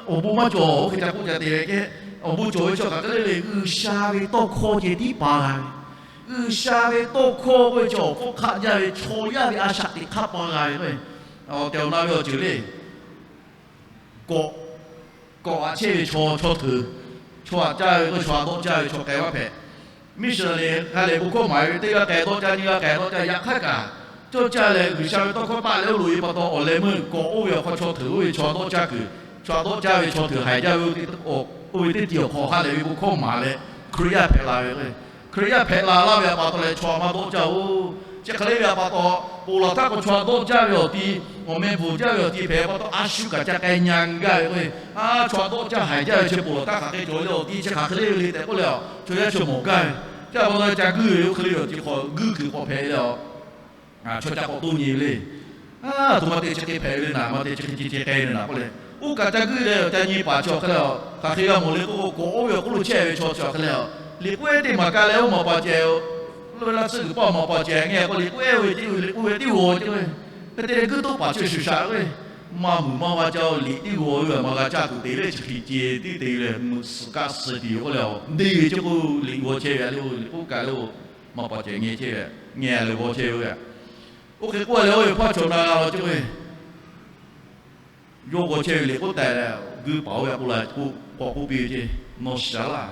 awˬ bon maˇ cawˬ, oˇ hk'e ca k'oˆ ca te ve kehˉ, awˬ bon cawˬ ve chi hk'aˬ hk'e le le, G'uiˬsha ve tawˇ hkawˇ ceh tiˉ pa g'a ve, G'uiˬsha ve tawˇ hkawˇ k'oˆ ve chi awˬ hpfuhˇ hk'aˆ jaˇ ve chaw yaˇ ve a shaꞈ teꞈ hk'aˇ pa g'a ve k'o, awˬ tehˬ awˬ na ve awˬ ceuˬ le. Kawꞈ, kawꞈ aꞈ chehˇ ve chaw, chaw hteuꞈ, chaw aꞈ caˇ ve k'o, chaw aꞈ dawˆ caˇ ve chaw k'ai vaˇ hpehꞈ. Missionary hk'a lehˬ bon hkawˇ maˍ ve teˇ g'aˇ k'ai dawˆ caˇ, nyiˇ g'aˇ k'ai dawˆ caˇ, yaꞈ hk'aˇ kaꞈ cawˇ caˇ leh G'uiˬsha ve tawˇ hkawˇ taˆ leh oˇ loꞈ e pa taw awˬ leh meuˇ kawꞈ oˇ ve awˬ hk'aw chaw hteuꞈ oˇ ve chaw dawˆ caˇ kuiˬ, chaw aꞈ dawˆ caˇ ve chaw hteuꞈ haiˬ jaˇ ve, oˇ ve teˇ tiˉ awˬ hk'aw ha lehˬ ve bon hkawˇ maˍ leh Hkriꞈ yaˇ hpehꞈ la ve k'o, Hkriꞈ yaˇ hpehꞈ la laˇ ve pa taw leh chaw aꞈ maˇ dawˆ caˇ oˬ. Chi hk'e le ve pa taw, ponˬ laˬ htaˇ k'o chaw aꞈ dawˆ caˇ ve awˬ ti, awˬ meh bvuhˬ jaˇ ve awˬ ti hpehꞈ pa taw a shu kaꞈ ca k'ai nyi gaˇ ve k'o, a chaw aꞈ dawˆ caˇ haiˬ jaˇ ve chi ponˬ laˬ htaˇ hk'aˬ hk'e cawˬ ve le awˬ ti chi hk'aˬ hk'e le ve le tehꞈ k'oˆ leh, chaw yaˇ chaw mawˬ gaˇ ve. Chi pa taw ca guiˇ ve oˇ hk'e le ve awˬ ti hk'aw guiˇ kuiˬ k'awꞈ hpehꞈ ve le, chaw ca k'awꞈ toˇ nyi ve le. Aˬ htoꞈ ma te chi hk'e hpehꞈ ve le naˍ, ma te chi hk'e ceh ceh k'ai ve naˍ k'oˆ leh, oˇ kaꞈ ca guiˇ leh ca nyi paˍ chi awˬ hk'e le, hk'aˬ hk'e g'a mawˬ le k'oˆ k'o, kawꞈ oˇ ve awˬ hk'oˆ lo chehˇ ve chaw chi awˬ hk'e le, liꞈ k'oˆ ehˉ teˇ maˍ ka leh oˇ maˍ paˍ cehˬ, loˇ ve laˇ tsuhˇ g'uiˬ paˇ maˍ paˍ cehˬ ngeh k'o, liꞈ k'oˆ ehˉ oˇ ve teˇ oˇ ve teˇ oˇ ve ceh ve, hk'e te leh guiˇ toˉ paˍ chi shuˍ shaꞈ ve, maˇ muiˬ maˇ va caˇ-o, liꞈ teˇ g'aw ve maˇ g'a caˇ tuˬ te leh chi hk'e ceh tiˉ te leh meuꞈ suhˍ kaˆ suh tiˍ k'oˆ leh, deˇ ve ceh k'o liꞈ g'aw chehˇ ve a le, liꞈ k'oˆ ka le, maˍ paˍ cehˬ ngeh chehˇ ve, ngeh leh g'aw chehˇ ve yoˬ. Oˇ hk'e k'oˆ leh oˇ ve hpaˇ chaw na g'a law ceh ve, yawˇ g'aw chehˇ ve liꞈ k'oˆ taˍ leh, guiˇ paˍ oˇ ve k'oˆ la k'o, k'awꞈ k'oˆ piˇ ve ceh, nawˬ shiˍ laˇ.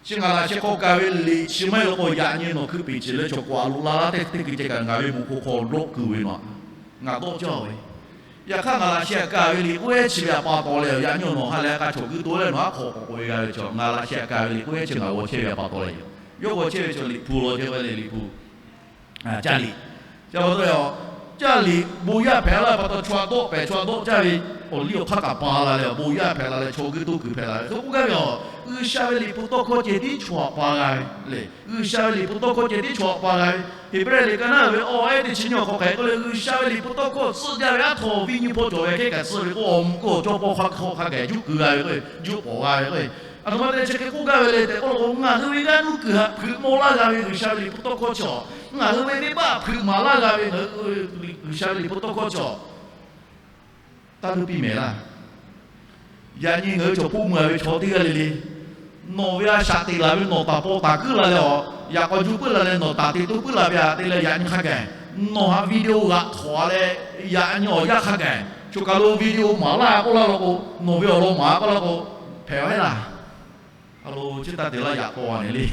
Chi ngaˬ laꞈ sheh hk'aw kaˬ ve liꞈ chi maˇ heˆ law k'o, yaꞈ nyi nawˬ hkui peꞈ ciˬ leh chaw k'awꞈ loꞈ la laˇ tehꞈ teˇ hkui ceh kaꞈ ngaˬ ve moˍ hk'oˆ hk'aw dawˆ kuiˬ ve nawˬ, ngaˬ dawˆ cawˇ ve. Yaꞈ hk'aˇ ngaˬ laꞈ sheh kaꞈ kaˬ ve liꞈ k'oˆ ehˉ chi ve pa taw leh, yaꞈ nyi nawˬ ha leh k'a chaw guiˇ toˉ leh nawˬ aˉ hk'aw k'awꞈ k'oꞈ e g'a ve chaw, ngaˬ laꞈ sheh kaꞈ kaˬ ve liꞈ k'oˆ ehˉ chi ngaˬ g'aw chehˇ ve pa taw leh yoˬ. Yawˇ g'aw chehˇ ve chaw liꞈ hpu law ceh ve le, liꞈ hpu caˇ liꞈ. Chi pa taw, caˇ liꞈ bon yaˇ hpehꞈ la pa taw, chaw aꞈ dawˆ pehˍ, chaw aꞈ dawˆ caˇ ve awˬ liˇ awˬ hk'aˇ kaꞈ pa la leh, awˬ bon yaˇ hpehꞈ la leh chaw guiˇ toˉ kuiˬ hpehꞈ la ve hk'e k'oˆ gaˇ ve yoˬ. G'uiˬsha ve liꞈ hpu tawˇ hkawˇ ceh tiˉ chaw aꞈ pa g'a ve le. G'uiˬsha ve liꞈ hpu tawˇ hkawˇ ceh tiˉ chaw aꞈ pa g'a ve. Heˍbrehˇ liꞈ ka naˉ ve awˬ ehˉ teˇ chi nyiˇ awˬ hk'aw hk'e k'oˆ leh, G'uiˬsha ve liꞈ hpu tawˇ hkawˇ tcuhˆ jaˇ ve aˉ htaw viˇ nyiˇ hpawˇ cawˬ ve hk'e kaꞈ tcuhˆ ve k'o, awˬ moˍ k'o awˬ cawˇ paw hk'a hk'aw hk'a gaˬ juˇ keu g'a ve k'o, juˇ pawˍ g'a ve k'o, aˬ htoꞈ ma te chi hk'e k'oˆ gaˇ ve le tehꞈ k'oˆ law k'o, ngaˬ hui ve g'aˇ nuˇ kuiˬ htaꞈ hpeuꞈ maw laˇ g'a ve G'uiˬsha ve liꞈ hpu tawˇ hkawˇ chaw, ngaˬ hui ve venˇbaˆ hpeuꞈ maˍ laˇ g'a ve ngaˬ hui G'uiˬsha ve liꞈ hpu tawˇ hkawˇ chaw, taˇ nuˇ piˇ mehˍ laˇ. Yaꞈ nyi ngaˬ hui chaw hpoˆ meuˬ a ve chaw teˇ g'aˇ le le, nawˬ ve a shaꞈ teꞈ laˬ ve nawˬ taˍ paw taˍ kuiˉ la leh awˬ yaꞈ k'aw juˇ puiˉ la leh nawˬ taˍ te toˇ puiˉ la ve aꞈ te leh yaꞈ nyi hk'a gaˬ, nawˬ haꞈ video g'aꞈ htawnˍ a leh, yaꞈ nyi awˬ yanˇ hk'a gaˬ choˬ kaˬ lo video maˍ laˇ k'oˆ laˇ law k'o, nawˬ ve awˬ lawn maˍ k'oˆ laˇ k'o, hpehꞈ a ve laˇ. A lo chi taˇ te laˇ yaꞈ taw a nyi le.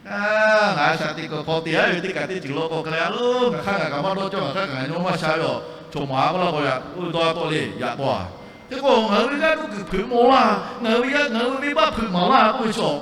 Ngaˬ a shaꞈ teꞈ kuiˬ hk'aw te a ve teˇ kaꞈ teˇ ceuˬ law k'o hk'e le, a lo ngaˬ hk'aˇ ngaˬ kaꞈ maˇ dawˇ cawˇ, ngaˬ hk'aˇ ngaˬ nyi maˇ sha ve awˬ chaw maˍ a k'oˆ laˇ k'o, yaꞈ dawˇ a tawˆ le yaꞈ taw a. Hk'e k'o ngaˬ hui ve g'aˇ nuˇ kuiˬ hpeuꞈ maw laˇ, ngaˬ hui ve yaˇ ngaˬ hui ve venˇbaˆ hpeuꞈ maˍ laˇ k'oˆ ve chaw,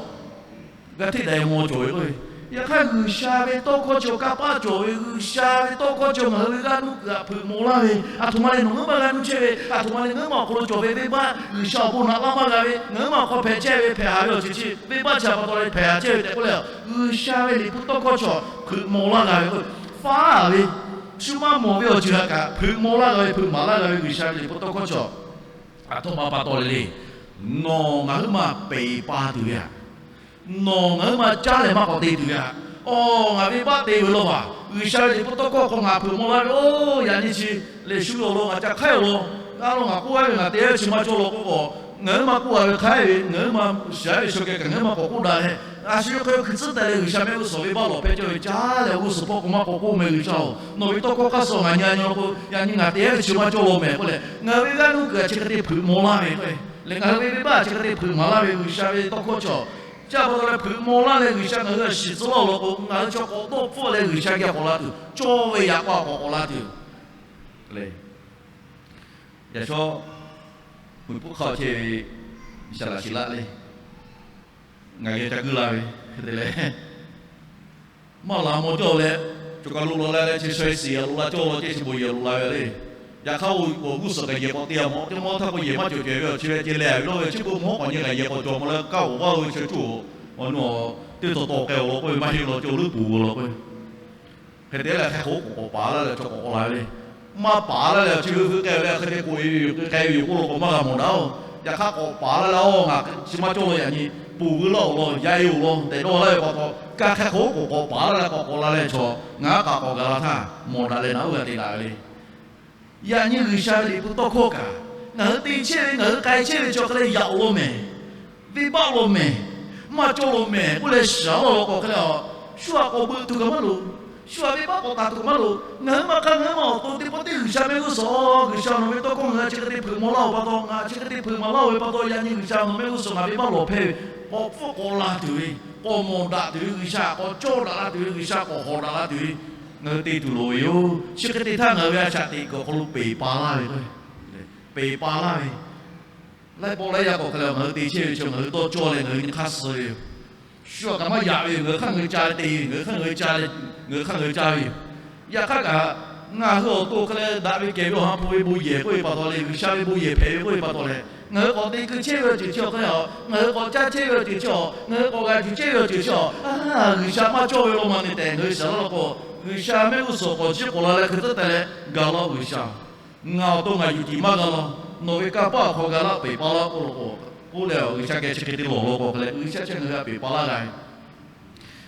g'a hteˇ daꞈ e maw cawˬ ve k'o, yaꞈ hk'aˇ G'uiˬsha ve tawˇ hkawˇ chi awˬ kanˇ paˆ cawˬ ve, G'uiˬsha ve tawˇ hkawˇ chi ngaˬ hui ve g'aˇ nuˇ kuiˬ htaꞈ hpeuꞈ maw laˇ ve, aˬ htoꞈ ma leh nawˬ ngaˬ hui maˇ g'a nuˇ chehˇ ve, aˬ htoꞈ ma leh ngaˬ hui maˇ awˬ hk'aw lo cawˬ ve venˇbaˆ G'uiˬsha awˬ bon naꞈ laˇ maˇ g'a ve, ngaˬ hui maˇ awˬ hk'aw hpehꞈ chehˇ ve hpehꞈ haˍ ve awˬ ceuˬ chi venˇbaˆ chi a pa taw leh hpehꞈ haˍ chehˇ ve tehꞈ k'oˆ leh, G'uiˬsha ve liꞈ hpu tawˇ hkawˇ chi hpeuꞈ maw laˇ g'a ve k'o, faˉ ve, shu maˇ mawˬ ve awˬ ceuˬ htaꞈ kaꞈ hpeuꞈ maw laˇ g'a ve, hpeuꞈ maˍ laˇ g'a ve G'uiˬsha ve liꞈ hpu tawˇ hkawˇ chi, aˬ htoꞈ ma pa taw le le, nawˬ ngaˬ hui maˇ peˬ pa tuˬ ve aꞈ, nawˬ ngaˬ hui maˇ caˉ leh maˇ k'awꞈ te tuˬ ve aꞈ, awˬ ngaˬ venˇbaˆ te ve law vaˬ G'uiˬsha ve liꞈ hpu tawˇ hkawˇ hk'aw ngaˬ hpeuꞈ maw laˇ ve, oˇ yaꞈ nyi chi lehˬ shu ve awˬ lawn ngaˬ ca hk'aiˉ awˬ lawn, a lawn ngaˬ k'oˆ gaˇ ve ngaˬ te ve chi maˇ cawˇ law k'oˆ k'o, ngaˬ hui maˇ k'oˆ a ve hk'aiˉ ve, ngaˬ hui maˇ shiˍ a ve shu keh kaꞈ ngaˬ hui maˇ k'awꞈ k'oˆ daꞈ leh, a shu ve hk'e hkui tcuhˉ taˍ leh G'uiˬsha mehˆ g'uˇ suhˍ venˇbaˆ lawˬ hpehˇ cawˇ ve caˉ leh awˬ g'uˇ suhˍ hpawˇ k'o maˇ k'awꞈ k'oˆ meh G'uiˬsha-oˬ, nawˬ ve tawˇ hkawˇ hk'aˇ suh ngaˬ nyi a nyi law k'o, yaꞈ nyi ngaˬ te ve chi maˇ cawˇ law mehˍ k'oˆ leh, ngaˬ hui ve g'aˇ nuˇ kuiˬ chi hk'e te hpeuꞈ maw laˇ ve k'o, leh ngaˬ hui ve venˇbaˆ chi hk'e te hpeuꞈ maˍ laˇ ve G'uiˬsha ve tawˇ hkawˇ chi, chi a pa taw leh hpeuꞈ maw laˇ leh G'uiˬsha ngaˬ hui a shiˍ tcuh laˇ law k'o, ngaˬ hui chaw k'awꞈ dawˇ hpfuhˆ leh G'uiˬsha geh k'awꞈ la tuˬ, cawˇ ve yaꞈ k'aw k'awꞈ k'awꞈ la tuˬ le. Yaꞈ shawˉ, muiˬ puˆ hk'aw chehˇ ve Saˍ laꞈ shiˍ laˆ le, ngaˬ geh ca guiˇ la ve hk'e te leh, maˇ laˬ maw cawˇ leh, choˬ kaˬ lo laˬ la leh chi sha siˍ a loꞈ la cawˇ law ceh chi bon yehˬ loꞈ la ve le. Yaꞈ hk'aˇ, awˬ g'uˇ suhˍ kaꞈ yehˬ k'awꞈ te a mawˬ, teˇ mawˇ htaˇ k'o yehˬ maˇ cawˬ cawˬ ve awˬ chi ve ceh leh a ve lawˇ ve chi bon mawˇ k'awꞈ nyi kaꞈ yehˬ k'awꞈ cawˬ maw leh kaˇ oˍ vaˇ ve chi cuˇ, awˬ nu a teˇ taw taw k'ai awˬ lawn k'oˆ ve maˇ heˆ law cawˇ leuˉ puˬ ve law k'o Hk'e te leh hk'e k'o k'awꞈ paˍ laˇ leh chaw k'awꞈ k'awꞈ la ve le. Maˇ paˍ laˇ leh chi hui hui k'ai ve le, hk'e te k'oꞈ e ve yoˬ, k'ai ve yoˬ k'oˆ law k'o maˇ g'a mawˬ daꞈ-oˬ. Yaꞈ hk'aˇ k'awꞈ paˍ laˇ leh, aˬ, ngaˬ chi maˇ cawˇ law yaꞈ nyi Oˬ, veu laˇ-oˬ law, yaꞈ-e-oˬ law tehꞈ dawˇ laˇ ve pa taw, ka hk'e k'awꞈ k'awꞈ paˍ laˇ leh k'awꞈ k'awꞈ la leh chaw, ngaˬ aˉ k'aꞈ k'awꞈ gaˬ la htaˇ, mawˬ daꞈ leh naꞈ uˉ g'a te daꞈ ve le. Yaꞈ nyi G'uiˬsha ve liꞈ hpu tawˇ hkawˇ kaꞈ, ngaˬ hui te chehˇ ve, ngaˬ hui k'ai chehˇ ve chi awˬ hk'e leh yaꞈ-oˬ law mehˍ, venˇbaˆ law mehˍ, maˇ cawˇ law mehˍ k'oˆ leh shiˍ laˇ law k'o hk'e leh, shu aꞈ k'awꞈ beuꞈ tuˬ kaꞈ maˇ loˍ. Shu aꞈ venˇbaˆ k'awꞈ taˍ tuˬ kaꞈ maˇ loˍ. Ngaˬ hui maˇ hk'aˇ ngaˬ hui maˇ awˬ to teˇ pawˆ teˇ G'uiˬsha mehˆ g'uˇ suhˍ, G'uiˬsha nawˬ ve tawˇ hkawˇ ngaˬ hui chi hk'e te hpeuꞈ maw laˇ-oˬ pa taw, ngaˬ chi hk'e te hpeuꞈ maw laˇ-oˬ ve pa taw, yaꞈ nyi G'uiˬsha nawˬ mehˆ g'uˇ suhˍ ngaˬ venˇbaˆ lawˬ hpehˇ ve, k'awꞈ hpfuhˆ k'awꞈ la tuˬ ve, k'awꞈ mawˬ daꞈ tuˬ ve G'uiˬsha, k'awꞈ cawˇ daꞈ la tuˬ ve G'uiˬsha, k'awꞈ hawꞈ daꞈ la tuˬ ve, ngaˬ hui te tuˬ loˍ ve yoˬ. Chi hk'e te htaˇ ngaˬ hui ve a shaꞈ teꞈ kuiˬ awˬ hk'aw lo peˬ pa laˇ ve k'o, peˬ pa laˇ ve, laiˉ pawˆ laiˉ yaˇ k'awꞈ hk'e leh ngaˬ hui te chehˇ ve chi ngaˬ hui dawˇ cawˇ leh ngaˬ hui nyi hk'aˇ suh ve yoˬ. Shu aꞈ kaꞈ maˇ yaꞈ ve yoˬ. Ngaˬ hui hk'aˇ ngaˬ hui ca leh te ve, ngaˬ hui hk'aˇ ngaˬ hui ca leh, ngaˬ hui hk'aˇ ngaˬ hui ca ve yoˬ. Yaꞈ hk'aˇ kaꞈ, ngaˬ hui awˬ to hk'e leh daꞈ ve kehˬ ve Awˬ ha hpu ve bon yehˬ k'oˆ ve pa taw leh, G'uiˬsha ve bon yehˬ hpehꞈ ve k'oˆ ve pa taw leh, ngaˬ hui k'awꞈ te keu chehˇ ve awˬ ceuˬ chi awˬ hk'e leh, ngaˬ hui k'awꞈ caˇ chehˇ ve awˬ ceuˬ chi awˬ, ngaˬ hui k'awꞈ g'a tuˬ chehˇ ve awˬ ceuˬ chi awˬ, G'uiˬsha maˇ cawˇ ve law ma ne tehꞈ ngaˬ hui shiˍ laˇ law k'o, G'uiˬsha mehˆ g'uˇ suhˍ k'awꞈ chiˇ k'awꞈ la leh hk'e tcuhˉ te leh, gaˬ law G'uiˬsha, ngaˬ awˬ to ngaˬ yuˬ tiˍ maˇ g'a law. Nawˬ ve kanˇ paˆ awˬ hk'aw g'a laˇ peˬ pa laˇ k'oˆ law k'o, k'oˆ leh G'uiˬsha geh chi hk'e te lawˬ law k'o hk'e leh, G'uiˬsha chi ngaˬ hui htaꞈ peˬ pa laˇ g'a ve,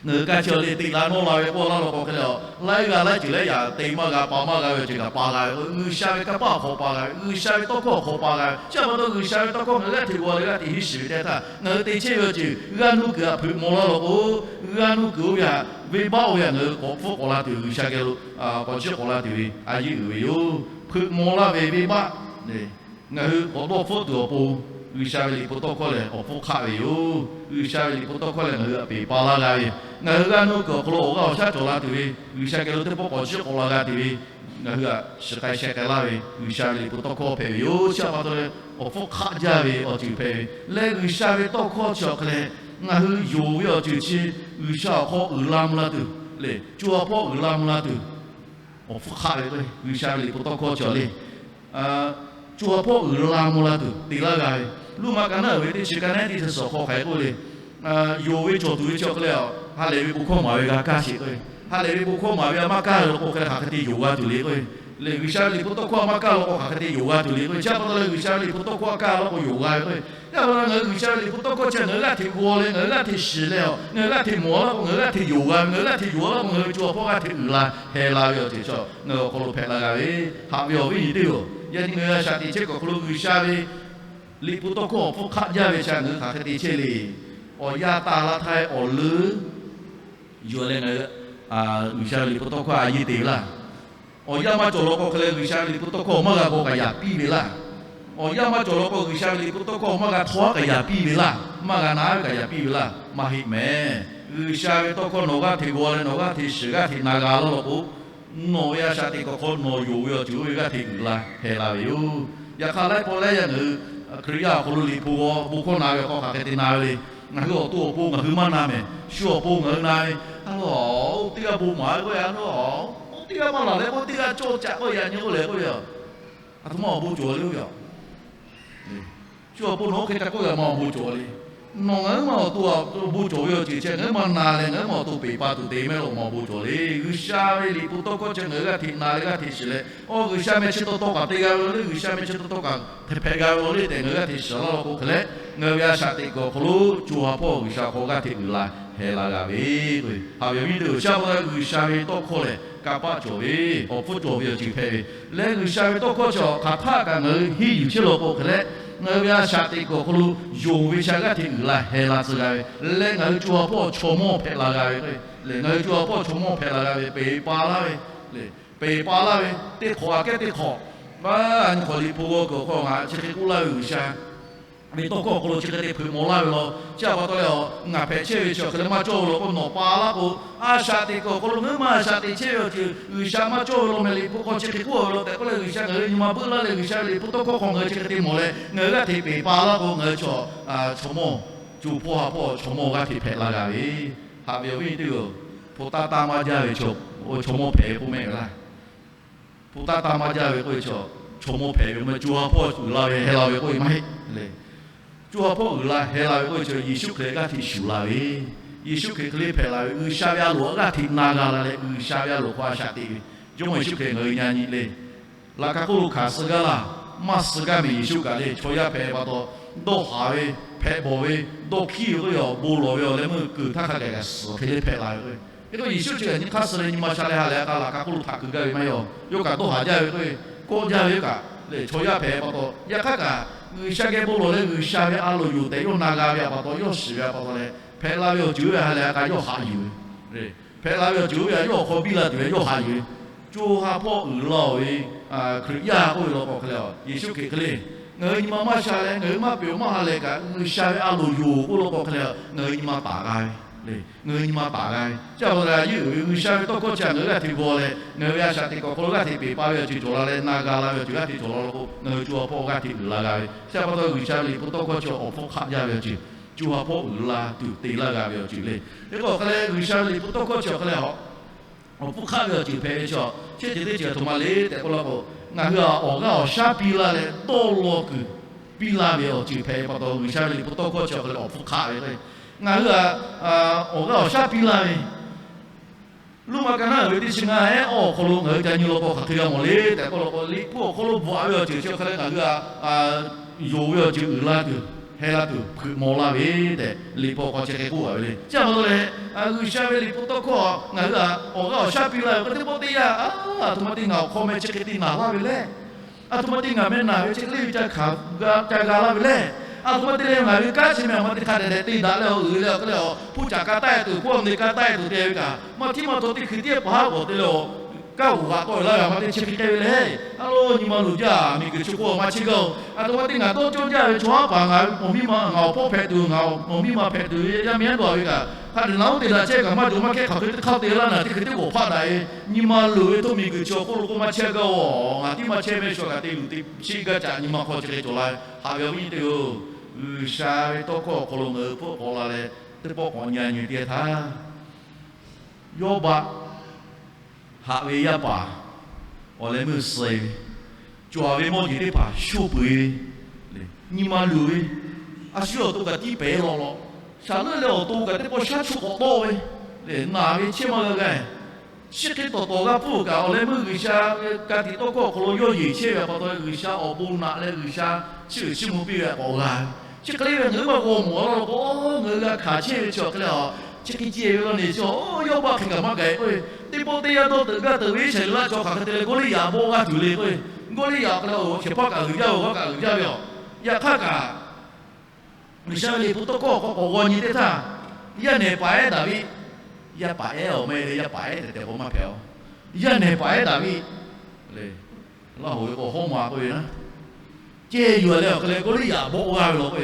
ngaˬ hui kaˇ chi awˬ le teꞈ la nawˇ la ve k'oˆ laˇ law k'o hk'e leh, laiˉ g'aˇ laiˉ ceuˬ laiˉ yaꞈ te maˇ g'a, pa maˇ g'a ve awˬ ceuˬ kaꞈ pa g'a ve, G'uiˬsha ve kanˇ paˆ awˬ hk'aw pa g'a ve, G'uiˬsha ve tawˇ hkawˇ awˬ hk'aw pa g'a ve. Chi pa taw G'uiˬsha ve tawˇ hkawˇ ngaˬ hui g'aˇ hteꞈ g'aw leh g'aˇ hteꞈ hiˉ shiˍ ve teˇ htaˇ, ngaˬ hui te chehˇ ve awˬ ceuˬ g'aˇ nuˇ kuiˬ htaꞈ hpeuꞈ maw laˇ law k'o, g'aˇ nuˇ kuiˬ oˇ ve htaꞈ venˇbaˆ oˇ ve htaꞈ ngaˬ hui k'awꞈ hpfuhˆ k'awꞈ la tuˬ, G'uiˬsha geh lo k'awꞈ chiˇ k'awꞈ la tuˬ ve a yeˇ uiˍ ve yoˬ. Hpeuꞈ maw laˇ ve venˇbaˆ, ngaˬ hui k'awꞈ dawˇ hpfuhˆ tuˬ awˬ pon, G'uiˬsha ve liꞈ hpu tawˇ hkawˇ lehˬ awˬ hpfuhˇ hk'aˆ ve yoˬ. G'uiˬsha ve liꞈ hpu tawˇ hkawˇ lehˬ ngaˬ hui htaꞈ peˬ pa laˇ g'a ve, ngaˬ hui g'aˇ nuˇ kuiˬ awˬ hk'aw lo awˬ g'aˇ awˬ shaˉ cawˬ la tuˬ ve, G'uiˬsha geh lo teˇ pawˆ k'awꞈ chiˇ k'awꞈ la g'a tuˬ ve, ngaˬ hui htaꞈ shiˍ k'ai sheh k'ai laˇ ve G'uiˬsha ve liꞈ hpu tawˇ hkawˇ hpehꞈ ve yoˬ. Chi pa taw leh, awˬ hpfuhˇ hk'aˆ jaˇ ve awˬ ceuˬ hpehꞈ ve leh, G'uiˬsha ve tawˇ hkawˇ chi awˬ hk'e leh, ngaˬ hui yonˍ ve awˬ ceuˬ chi G'uiˬsha awˬ hk'aw uiˍ la mvuh la tuˬ lehˬ, co ha hpawˇ uiˍ la mvuh la tuˬ, awˬ hpfuhˇ hk'aˆ ve k'o, G'uiˬsha ve liꞈ hpu tawˇ hkawˇ chi awˬ le, co ha hpawˇ uiˍ la mvuh la tuˬ te laˇ g'a ve, Roˉmaꞈ ka naˉ uiˍ ve teˇ chi ka naˉ teˇ chi suhˍ hk'aw hk'aˬ hk'e k'oˆ le, yonˍ ve cawˬ tuˬ ve chi awˬ hk'e leh, ha lehˬ ve bon hkawˇ maˍ ve g'a kaˇ sheˍ k'o, ha lehˬ ve bon hkawˇ maˍ ve a maˇ kaˇ ve law k'o hk'e leh hk'aˬ hk'e te yonˍ g'a tuˬ le k'o, lehˬ G'uiˬsha ve liꞈ hpu tawˇ hkawˇ a maˇ kaˇ law k'o hk'aˬ hk'e te yonˍ g'a tuˬ le k'o, chi pa taw leh G'uiˬsha ve liꞈ hpu tawˇ hkawˇ a kaˇ law k'o yonˍ g'a ve k'o, yaꞈ hk'aˇ ngaˬ hui G'uiˬsha ve liꞈ hpu tawˇ hkawˇ chi ngaˬ hui g'aˇ hteꞈ g'aw leh ngaˬ hui g'aˇ hteꞈ shiˍ leh, ngaˬ hui g'aˇ hteꞈ mawˬ laˇ k'o, ngaˬ hui g'aˇ hteꞈ yonˍ g'a ve, ngaˬ hui g'aˇ hteꞈ yonˍ laˇ k'o, ngaˬ hui co ha hpawˇ g'aˇ hteꞈ uiˍ la heh la ve awˬ ceuˬ chi ngaˬ hui awˬ hk'aw lo hpehꞈ la g'a ve, haꞈ ve awˬ viˉ nyi teˇ-oˬ. Yaꞈ nyi ngaˬ hui a shaꞈ teꞈ chehˇ kuiˬ awˬ hk'aw lo G'uiˬsha ve liꞈ hpu tawˇ hkawˇ awˬ hpfuhˇ hk'aˆ jaˇ ve chi ngaˬ hui hk'aˬ hk'e te chehˇ le. Awˬ yanˇ taˍ la htaˇ awˬ leuˉ yuˬ leh ngaˬ hui G'uiˬsha ve liꞈ hpu tawˇ hkawˇ a yeˇ te ve laˇ. Awˬ yanˇ maˇ cawˬ law k'o hk'e leh G'uiˬsha ve liꞈ hpu tawˇ hkawˇ maˇ g'a k'aw kaꞈ yaꞈ piˇ ve laˇ. Awˬ yanˇ maˇ cawˬ law k'o G'uiˬsha ve liꞈ hpu tawˇ hkawˇ maˇ g'a htawˇ kaꞈ yaꞈ piˇ ve laˇ. Maˇ g'a na ve kaꞈ yaꞈ piˇ ve laˇ. Maˇ heˆ mehˍ. G'uiˬsha ve tawˇ hkawˇ nawˬ g'aˇ hteꞈ g'aw leh nawˬ g'aˇ hteꞈ shiˍ g'aˇ hteꞈ na g'a laˇ law k'o, nawˬ ve a shaꞈ teꞈ kuiˬ awˬ hk'aw nawˬ yonˍ ve awˬ ceuˬ oˇ ve g'aˇ hteꞈ uiˍ la heh la ve yoˬ. Yaꞈ hk'aˇ laiˉ pawˆ laiˉ yaˇ ngaˬ hui Hkriꞈ yaˇ awˬ hk'aw lo liꞈ hpu g'aw bon hkawˇ na ve awˬ hk'aw hk'aˬ hk'e te na ve le. Ngaˬ hui awˬ to awˬ pon ngaˬ hui maˇ na mehˍ. Shu awˬ pon ngaˬ hui na ve, a lo, teˇ g'aˇ bon maˍ ve k'o a lo, teˇ g'aˇ maˇ laˬ leh k'o teˇ g'aˇ cawˇ caꞈ k'oˆ yaꞈ nyi k'oˆ leh k'oˆ ve, a htoꞈ ma awˬ bon cawˬ le k'oˆ ve. Shu awˬ pon nawˬ oˇ hk'e ca k'oˆ yaꞈ ma awˬ bon cawˬ le. Nawˬ ngaˬ hui maˇ awˬ to awˬ bon cawˬ ve awˬ ceuˬ chi ngaˬ hui maˇ na leh ngaˬ hui maˇ awˬ to peˬ pa tuˬ te mehˆ law ma awˬ bon cawˬ le. G'uiˬsha ve liꞈ hpu tawˇ hkawˇ chi ngaˬ hui g'aˇ hteꞈ na leh g'aˇ hteꞈ shiˍ leh, awˬ G'uiˬsha meh chi taw taw kaꞈ te g'a ve law le, G'uiˬsha meh chi taw taw kaꞈ hpehꞈ g'a ve law le tehꞈ ngaˬ hui g'aˇ hteꞈ shiˍ laˇ law k'o hk'e leh, ngaˬ hui ve a shaꞈ teꞈ kuiˬ awˬ hk'aw lo co ha hpawˇ G'uiˬsha awˬ hk'aw g'aˇ hteꞈ uiˍ la heh la g'a ve k'o, haꞈ ve awˬ viˉ teˇ-oˬ, chi pa taw G'uiˬsha ve tawˇ hkawˇ lehˬ kanˇ paˆ cawˬ ve, awˬ hpfuhˇ cawˬ ve awˬ ceuˬ hpehꞈ ve leh, G'uiˬsha ve tawˇ hkawˇ chi hk'aˬ htaˆ kaꞈ ngaˬ hui henˇ yuˬ chehˇ law k'o hk'e leh, ngaˬ hui ve a shaꞈ teꞈ kuiˬ awˬ hk'aw lo yonˍ ve chi g'aˇ hteꞈ uiˍ la heh la tcuh g'a ve leh, ngaˬ hui co ha hpawˇ chaw mawˇ hpehꞈ la g'a ve k'o, lehˬ ngaˬ hui co ha hpawˇ chaw mawˇ hpehꞈ la g'a ve, peˬ pa laˇ ve, peˬ pa laˇ ve, teˇ hk'awꞈ aꞈ kehˉ teˇ hk'awꞈ, a nyi hk'awꞈ liꞈ hpu g'aw kuiˬ awˬ hk'aw ngaˬ chi hk'e k'oˆ laˇ ve G'uiˬsha ve tawˇ hkawˇ awˬ hk'aw lo chi hk'e te hpeuꞈ maw laˇ ve law. Chi pa taw leh, ngaˬ hpehꞈ chehˇ ve chi awˬ hk'e leh maˇ cawˇ ve law k'o, nawˬ pa laˇ k'o, a shaꞈ teꞈ kuiˬ awˬ hk'aw lo ngaˬ hui maˇ a shaꞈ teꞈ chehˇ ve awˬ ceuˬ G'uiˬsha maˇ cawˇ ve law meh liꞈ hpu hk'aw chi hk'e k'oˆ ve law tehꞈ k'oˆ leh, G'uiˬsha ngaˬ hui nyi ma buiˆ laˇ leh G'uiˬsha ve liꞈ hpu tawˇ hkawˇ hk'aw ngaˬ hui chi hk'e te mawˬ leh ngaˬ hui g'aˇ hteꞈ peˬ pa laˇ k'o, ngaˬ hui chaw, chaw mawˇ, co hpawˇ ha hpawˇ chaw mawˇ g'aˇ hteꞈ hpehꞈ la g'a ve, haꞈ ve awˬ viˉ teˇ-oˬ, hpu taˇ taˇ maˇ jaˇ ve chaw, chaw mawˇ hpehꞈ ve k'oˆ mehˆ ve laˇ. Hpu taˇ taˇ maˇ jaˇ ve k'oˆ ve chaw, chaw mawˇ hpehꞈ ve meh, co ha hpawˇ uiˍ la ve heh la ve k'oˆ ve maˇ heˆ le. Co ha hpawˇ uiˍ la heh la ve k'oˆ ve chaw, Yeˍsuˆ Hkriꞈ g'aˇ hteꞈ shuˍ la ve, Yeˍsuˆ Hkriꞈ hk'e le hpehꞈ la ve, G'uiˬsha ve a loˍ g'aˇ hteꞈ na g'a la leh G'uiˬsha ve a loˍ hk'aw a shaꞈ teꞈ ve, Jawˇmawˇ Yeˍsuˆ Hkriꞈ ngaˬ hui nyi nyi le. Laꞈ ka hk'oˆ lo hkanˍ suh gaˇ laˇ, maˇ suh gaˇ mehˍ. Yeˍsuˆ kaꞈ le chaw yaˇ hpehꞈ pa taw, dawˇ haˍ ve, hpehꞈ bawˬ ve dawˇ hkiˉ ve k'oˆ ve, awˬ bon lawˬ ve awˬ leh meuˇ kuiˬ htaˇ hk'a gaˬ gaˬ suhˍ hk'e le hpehꞈ la ve k'o, hk'e k'o Yeˍsuˆ chi kaꞈ nyi hk'aˇ suh leh nyi ma sha leh ha lehˬ a k'a laꞈ ka hk'oˆ lo htaꞈ kuiˬ gaˇ ve maˇ heˆ. Yawˇ kaꞈ dawˇ haˍ jaˇ ve k'o, kawˆ jaˇ ve yawˇ kaꞈ lehˬ chaw yaˇ hpehꞈ pa taw, yaꞈ hk'aˇ kaꞈ G'uiˬsha geh bon lawˬ leh G'uiˬsha ve a loˍ yoˬ tehꞈ yawˇ na g'a ve pa taw, yawˇ shiˍ ve pa taw leh hpehꞈ la ve awˬ ceuˬ oˇ ve ha lehˬ a k'a yawˇ haꞈ yuˬ ve hpehꞈ la ve awˬ ceuˬ oˇ ve yawˇ awˬ hk'aw biˇ la tuˬ ve yawˇ haꞈ yuˬ ve, co ha hpawˇ uiˍ la-oˬ ve Hkriꞈ yaˇ k'oˆ ve law k'o hk'e le, Yeˍsuˆ Hkriꞈ hk'e le, ngaˬ hui nyi ma maˇ sha leh ngaˬ hui maˇ peꞈ maˇ ha leh kaꞈ G'uiˬsha ve a loˍ yoˬ k'oˆ law k'o hk'e le, ngaˬ hui nyi ma taˍ g'a ve le. Ngaˬ hui nyi ma taˍ g'a ve chi pa taw leh, a yeˇ uiˍ ve G'uiˬsha ve tawˇ hkawˇ chi ngaˬ hui g'aˇ hteꞈ g'aw leh, ngaˬ hui ve a shaꞈ teꞈ kuiˬ awˬ hk'aw lo g'aˇ hteꞈ peꞈ pa ve awˬ ceuˬ cawˬ la leh, na g'a la ve awˬ ceuˬ g'aˇ hteꞈ cawˬ la law k'o, ngaˬ hui co ha hpawˇ g'aˇ hteꞈ uiˍ la g'a ve chi pa taw, G'uiˬsha ve liꞈ hpu tawˇ hkawˇ chi awˬ hpfuhˇ hk'aˆ jaˇ ve awˬ ceuˬ, co ha hpawˇ uiˍ la tuˬ te laˇ g'a ve awˬ ceuˬ le. Hk'e k'o hk'e leh, G'uiˬsha ve liꞈ hpu tawˇ hkawˇ chi awˬ hk'e leh, awˬ hpfuhˇ hk'aˆ ve awˬ ceuˬ hpehꞈ ve chi, chi hk'e te ceuˬ aˬ htoꞈ ma le tehꞈ k'oˆ law k'o, ngaˬ hui a awˬ g'aˇ awˬ shaˉ piˇ laˇ leh dawˇ law kuiˬ piˇ laˇ ve awˬ ceuˬ hpehꞈ ve pa taw, G'uiˬsha ve liꞈ hpu tawˇ hkawˇ chi awˬ hk'e leh awˬ hpfuhˇ hk'aˆ ve k'o, ngaˬ hui a awˬ g'aˇ awˬ shaˉ piˇ laˇ ve Luˇmaꞈ ka naˉ uiˍ ve teˇ chi ngaˇ ehˉ awˬ hk'aw lo ngaˬ hui ca nyi law k'o hk'aˬ hk'e g'a mawˬ le tehꞈ k'oˆ law k'o, liꞈ hpu awˬ hk'aw lo bvuhꞈ ve awˬ ceuˬ chi awˬ hk'e leh ngaˬ hui a yonˍ ve awˬ ceuˬ uiˍ la tuˬ, heh la tuˬ hpeuꞈ maw laˇ ve tehꞈ liꞈ hpu awˬ hk'aw chi hk'e k'oˆ a ve le. Chi pa taw leh, G'uiˬsha ve liꞈ hpu tawˇ hkawˇ ngaˬ hui a awˬ g'aˇ awˬ shaˉ piˇ laˇ ve k'o, teˇ pawˆ teˇ yanˇ, aˬ htoꞈ ma te ngaˬ awˬ hk'aw meh chi hk'e te naˬ laˇ ve le. Aˬ htoꞈ ma te ngaˬ meh naˬ ve chi hk'e le ve ca g'a laˇ ve le. Aˬ htoꞈ ma te leh ngaˬ ve kanˉ chi meh aˬ htoꞈ ma te hk'a dehꞈ dehꞈ te daꞈ leh awˬ uiˍ leh awˬ hk'e leh awˬ hpu caꞈ ka taˆ-e tuˬ, hpu awˬ meh ka taˆ-e tuˬ te ve kaꞈ, maˇ htiˉ maˇ taw teˇ hkui tiˉ paˍ haˉ k'awꞈ te leh awˬ kanˉ g'oˍ g'aꞈ k'aw laˇ ve aˬ htoꞈ ma te chi hk'e hk'e ve le. A lo nyi ma luˬ jaˇ miˬguiˬ chi k'oˆ maˇ chehˇ gaˇ-oˬ. Aˬ htoꞈ ma te ngaˬ dawˇ cawˇ jaˇ ve chaw haˉ paˍ ngaˬ awˬ miˇ ma ngaˬ awˬ hpawˇ hpehꞈ tuˬ, ngaˬ awˬ miˇ ma hpehꞈ tuˬ ve yaˇ miˇ haˉ dawˬ ve kaꞈ, hk'a dehꞈ naˬ oˉ te daꞈ chehˇ kaꞈ maˇ cawˬ maˇ kehˉ hk'aˬ hk'e teˇ hk'aˇ te laˇ naˬ teˇ hkui teˇ g'awˬ hpaˆ daꞈ-e. Nyi ma luˬ ve htawˇ miˬguiˬ chi awˬ hk'oˆ lo k'oˆ maˇ chehˇ gaˇ-oˬ. Ngaˬ tiˉ maˇ chehˇ meh shu kaꞈ te luˬ te sheˆ gaˇ caꞈ nyi ma hk'aw chi hk'e cawˬ la ve. Haꞈ ve awˬ viˉ nyi teˇ-oˬ, G'uiˬsha ve tawˇ hkawˇ awˬ hk'aw lo ngaˬ hui hpfuhˆ k'awꞈ la leh teˇ pawˆ k'awꞈ nyi a nyi teˇ htaˇ, Yawˇbaˆ haꞈ ve yaˇ paˍ awˬ leh meuˇ suh-e ve, cawˬ-a ve mawˇ jeˬ teˇ hpaˍ sho peuˬ-e ve, nyi ma luˬ ve, a shu awˬ to kaꞈ tiˇ pehˍ law law, shaˍ leuˆ leh awˬ to kaꞈ teˇ pawˆ shaˉ chuˇ k'awꞈ tawˆ ve, naˬ ve chehˇ maˇ g'a g'a. Chi hk'e tawˍ tawˍ g'a hpfuhˆ kaꞈ, awˬ leh meuˇ G'uiˬsha ve ka tiꞈ tawˇ hkawˇ awˬ hk'aw lo yawˇ yeˬ chehˇ ve pa taw, G'uiˬsha awˬ bon naꞈ leh G'uiˬsha chiˇ uiˍ chiˇ mvuh piˇ ve htaꞈ k'awꞈ g'a ve. Chi hk'e le ve ngaˬ hui maˇ g'aw mawˬ law k'o, ngaˬ hui g'a hkanˍ chehˇ ve chi awˬ hk'e leh a, chi hk'e ceh ve law ne chi, Yawˇbaˆ hk'e kaꞈ maˇ gaˬ-e k'o, teˇ pawˆ teˇ yanˇ dawˇ teuꞈ gaˇ teuꞈ ve Iˉsaˍreˍlaˆ chaw hk'aˬ hk'e te leh Gawˇliˇyaꞈ bawˆ g'aˇ tuˬ le k'o, Gawˇliˇyaꞈ awˬ hk'e leh awˬ shehˍ hpaˇ kaꞈ g'uiˬ jaˇ ve, awˬ g'aˇ kaꞈ g'uiˬ jaˇ ve yoˬ. Yaꞈ hk'aˇ kaꞈ, G'uiˬsha ve liꞈ hpu tawˇ hkawˇ awˬ hk'aw k'awꞈ g'aw nyi teˇ htaˇ, yaˇ nehˬ paˍ ehˉ Daˍviˆ, yaˇ paˍ ehˉ awˬ meh leh yaˇ paˍ ehˉ tehꞈ tehꞈ k'o maˇ hpehꞈ-oˬ. Yaˇ nehˬ paˍ ehˉ Daˍviˆ le, Laˇ hoꞈ ve k'o hawˉ ma k'oˆ ve na, ceh yuˬ-a leh awˬ hk'e leh Gawˇliˇyaꞈ bawˆ g'aˇ ve law k'o,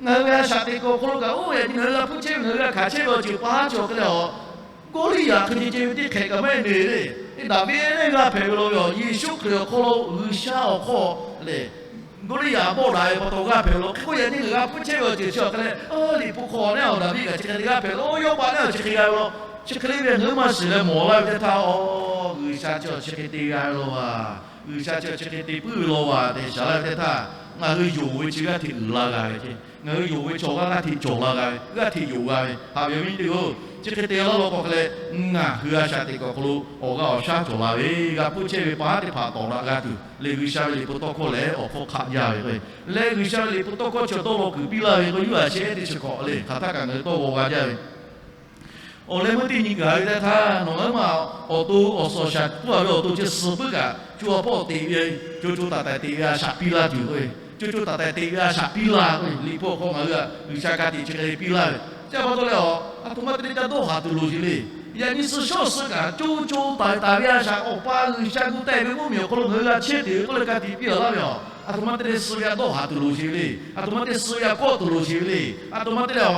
ngaˬ hui ve a shaꞈ teꞈ kuiˬ awˬ hk'aw lo kaꞈ oˇ ve a nyi ngaˬ hui g'a hpuˇ chehˇ ve ngaˬ hui g'a hkanˍ chehˇ ve awˬ ceuˬ pa haˉ chi awˬ hk'e leh a, Gawˇliˇyaꞈ hk'e ceh ceh ve teˇ hk'ehꞈ kaꞈ maˇ heˆ ne le. Daˍviˆ ehˉ g'aˇ hpehꞈ ve law ve a, Yeˍsuˆ Hkriꞈ awˬ hk'aw lo G'uiˬsha awˬ hk'aw lehˬ, Gawˇliˇyaꞈ bawˆ daꞈ ve pa taw g'aˇ hpehꞈ ve law. Hk'e k'o yaꞈ nyi ngaˬ hui g'a hpuˇ chehˇ ve awˬ ceuˬ chi awˬ hk'e leh, Liꞈ hpu hk'aw lehˬ awˬ Daˍviˆ kaꞈ chi hk'e te g'aˇ hpehꞈ ve law, Yawˇbaˆ lehˬ awˬ chi hk'e g'a ve law. Chi hk'e le ve ngaˬ hui maˇ shiˍ leh mawˬ laˇ ve teˇ htaˇ, a, G'uiˬsha chi awˬ chi hk'e te g'a ve law va, G'uiˬsha chi awˬ chi hk'e te puiˉ ve law va tehꞈ shaˍ laˇ ve teˇ htaˇ, ngaˬ hui yonˍ ve chi g'aˇ hteꞈ uiˍ la g'a ve ceh, ngaˬ hui yonˍ ve chaw g'aˇ g'aˇ hteꞈ cawˬ la g'a ve, g'aˇ hteꞈ yonˍ g'a ve. Haꞈ ve awˬ viˉ teˇ-oˬ, chi hk'e te laˇ law k'o hk'e leh, ngaˬ hui a shaꞈ teꞈ kuiˬ awˬ hk'aw lo awˬ g'aˇ awˬ shaˉ cawˬ la ve, g'a hpuˇ chehˇ ve pa haˉ teˇ hpaˍ tawˍ daꞈ g'a tuˬ lehˬ, G'uiˬsha ve liꞈ hpu tawˇ hkawˇ lehˬ awˬ hk'aw hk'aˆ jaˇ ve k'o, leh G'uiˬsha ve liꞈ hpu tawˇ hkawˇ chi awˬ dawˇ law kuiˬ piˇ laˇ ve k'o, yuˇ a shehˆ teˇ chi hkawꞈ le hk'aˬ htaˇ kaꞈ ngaˬ hui tawˇ g'aw g'a jaˇ ve. Awˬ leh meuˇ teˇ nyi gaˬ ve teˇ htaˇ, nawˬ ngaˬ hui ma awˬ to awˬ suhˍ awˬ shaˍ pfuhˇ a ve awˬ to chi suh puiˉ kaꞈ, co ha hpawˇ teꞈ ve, co co taiˍ taiˍ teꞈ ve a shaꞈ piˇ laˇ tuˬ k'o, co co taiˍ taiˍ teꞈ ve a shaꞈ piˇ laˇ k'o, Liꞈ hpu awˬ hk'aw ngaˬ hui a G'uiˬsha ka tiꞈ chi hk'e piˇ laˇ ve. Chi pa taw leh a, aˬ htoꞈ ma te leh ca dawˇ haˍ tuˬ loˍ sheˍ le. Yaꞈ nyi suh shawˉ suh kaꞈ co co taiˍ taiˍ ve a shaꞈ Awˬ pa G'uiˬsha gu teh ve mvuhˇmiˬ awˬ hk'aw lo ngaˬ hui g'a chehˇ tuˬ ve k'oˆ leh ka tiꞈ piˇ laˇ ve a. Aˬ htoꞈ ma te leh suh ve a dawˇ haˍ tuˬ loˍ sheˍ ve le. Aˬ htoꞈ ma te leh suh ve a kawˆ tuˬ loˍ sheˍ ve le. Aˬ htoꞈ ma te leh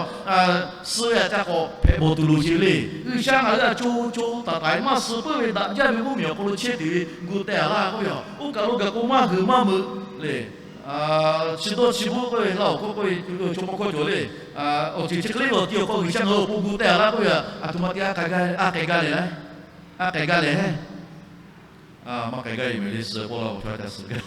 suh ve a ca k'awꞈ hpehꞈ bawˬ tuˬ loˍ sheˍ ve le. G'uiˬsha ngaˬ hui a co co taiˍ taiˍ maˇ suh puiˉ ve daꞈ jaˇ ve mvuhˇmiˬ awˬ hk'aw lo chehˇ tuˬ ve gu teh a laˇ k'oˆ ve a. Oˇ kaˬ lo gaˬ k'o maˇ hui maˇ meuꞈ le. Chi dawˇ chi beuꞈ k'oˆ ve laˇ awˬ hk'oˆ k'oˆ ve, chaw mawˇ hkawˇ cawˬ le. Awˬ ceuˬ chi hk'e le ve awˬ ti awˬ hk'aw G'uiˬsha ngaˬ hui awˬ pon gu teh a laˇ k'oˆ ve a. Aˬ htoꞈ ma te a k'ai gaˇ leh, a k'ai gaˇ leh, a k'ai gaˇ leh, maˇ k'ai gaˇ ve mehˍ le, suh k'oˆ laˇ awˬ chaw ca suh gaˇ.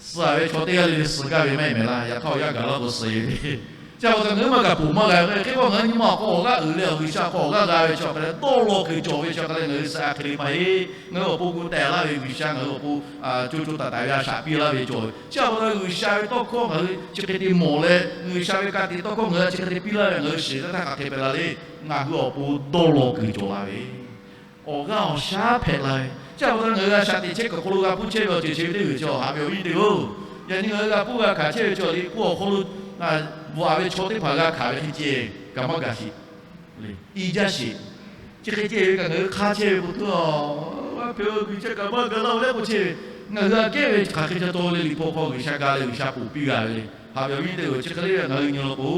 Suh a ve chaw teˇ g'aˇ le le suh gaˇ ve maˇ heˆ mehˍ laˇ. Yaꞈ hk'aˇ awˬ yanˇ gaˬ laˇ k'o suh e ve. Chi pa taw ngaˬ hui maˇ kaꞈ ponˬ maˇ g'a ve hk'e k'o, ngaˬ hui nyi ma awˬ hk'aw awˬ g'aˇ uiˍ leh awˬ G'uiˬsha awˬ hk'aw awˬ g'aˇ g'a ve chi awˬ hk'a leh dawˇ law kuiˬ cawˬ ve chi awˬ hk'a leh ngaˬ hui suh a hk'e le maˇ heˆ. Ngaˬ hui awˬ pon gu teh laˇ ve G'uiˬsha ngaˬ hui awˬ pon co co taiˍ taiˍ ve a shaꞈ piˇ laˇ ve cawˬ ve. Chi pa taw G'uiˬsha ve tawˇ hkawˇ ngaˬ hui chi hk'e te mawˬ leh, G'uiˬsha ve ka tiꞈ tawˇ hkawˇ ngaˬ hui chi hk'e te piˇ laˇ ve ngaˬ hui shiˍ htaˇ hk'aˬ hk'e hpehꞈ la le. Ngaˬ hui awˬ pon dawˇ law kuiˬ cawˬ la ve awˬ g'aˇ awˬ shaˉ hpehꞈ la ve. Chi pa taw ngaˬ hui a shaꞈ teꞈ chehˇ kuiˬ awˬ hk'aw lo g'a hpuˇ chehˇ ve awˬ ceuˬ chi ve teˇ g'uiˬ chi awˬ haꞈ ve awˬ viˉ teˇ-oˬ, yaꞈ nyi ngaˬ hui g'a hpuˇ g'a hkanˍ chehˇ ve chi awˬ liꞈ hpu awˬ hk'aw lo bvuhꞈ a ve chaw teˇ hpaˍ g'a hkanˍ ve hk'e ceh kaꞈ maˇ gaˬ sheˍ. I jaˇ sheˍ. Chi hk'e ceh ve kaꞈ ngaˬ hui hk'aˇ chehˇ ve k'o, tuˬ a, a hpehꞈ a G'uiˬsha kaꞈ maˇ gaˬ laˇ-oˬ leh k'oˆ chehˇ ve, ngaˬ hui aꞈ kehˉ ve hk'aˬ hk'e ca taw le. Liꞈ hpu hk'aw G'uiˬsha ga leh G'uiˬsha ponˬ piˇ g'a ve le. Haꞈ ve awˬ viˉ teˇ-oˬ, chi hk'e le ve ngaˬ hui nyi law k'o,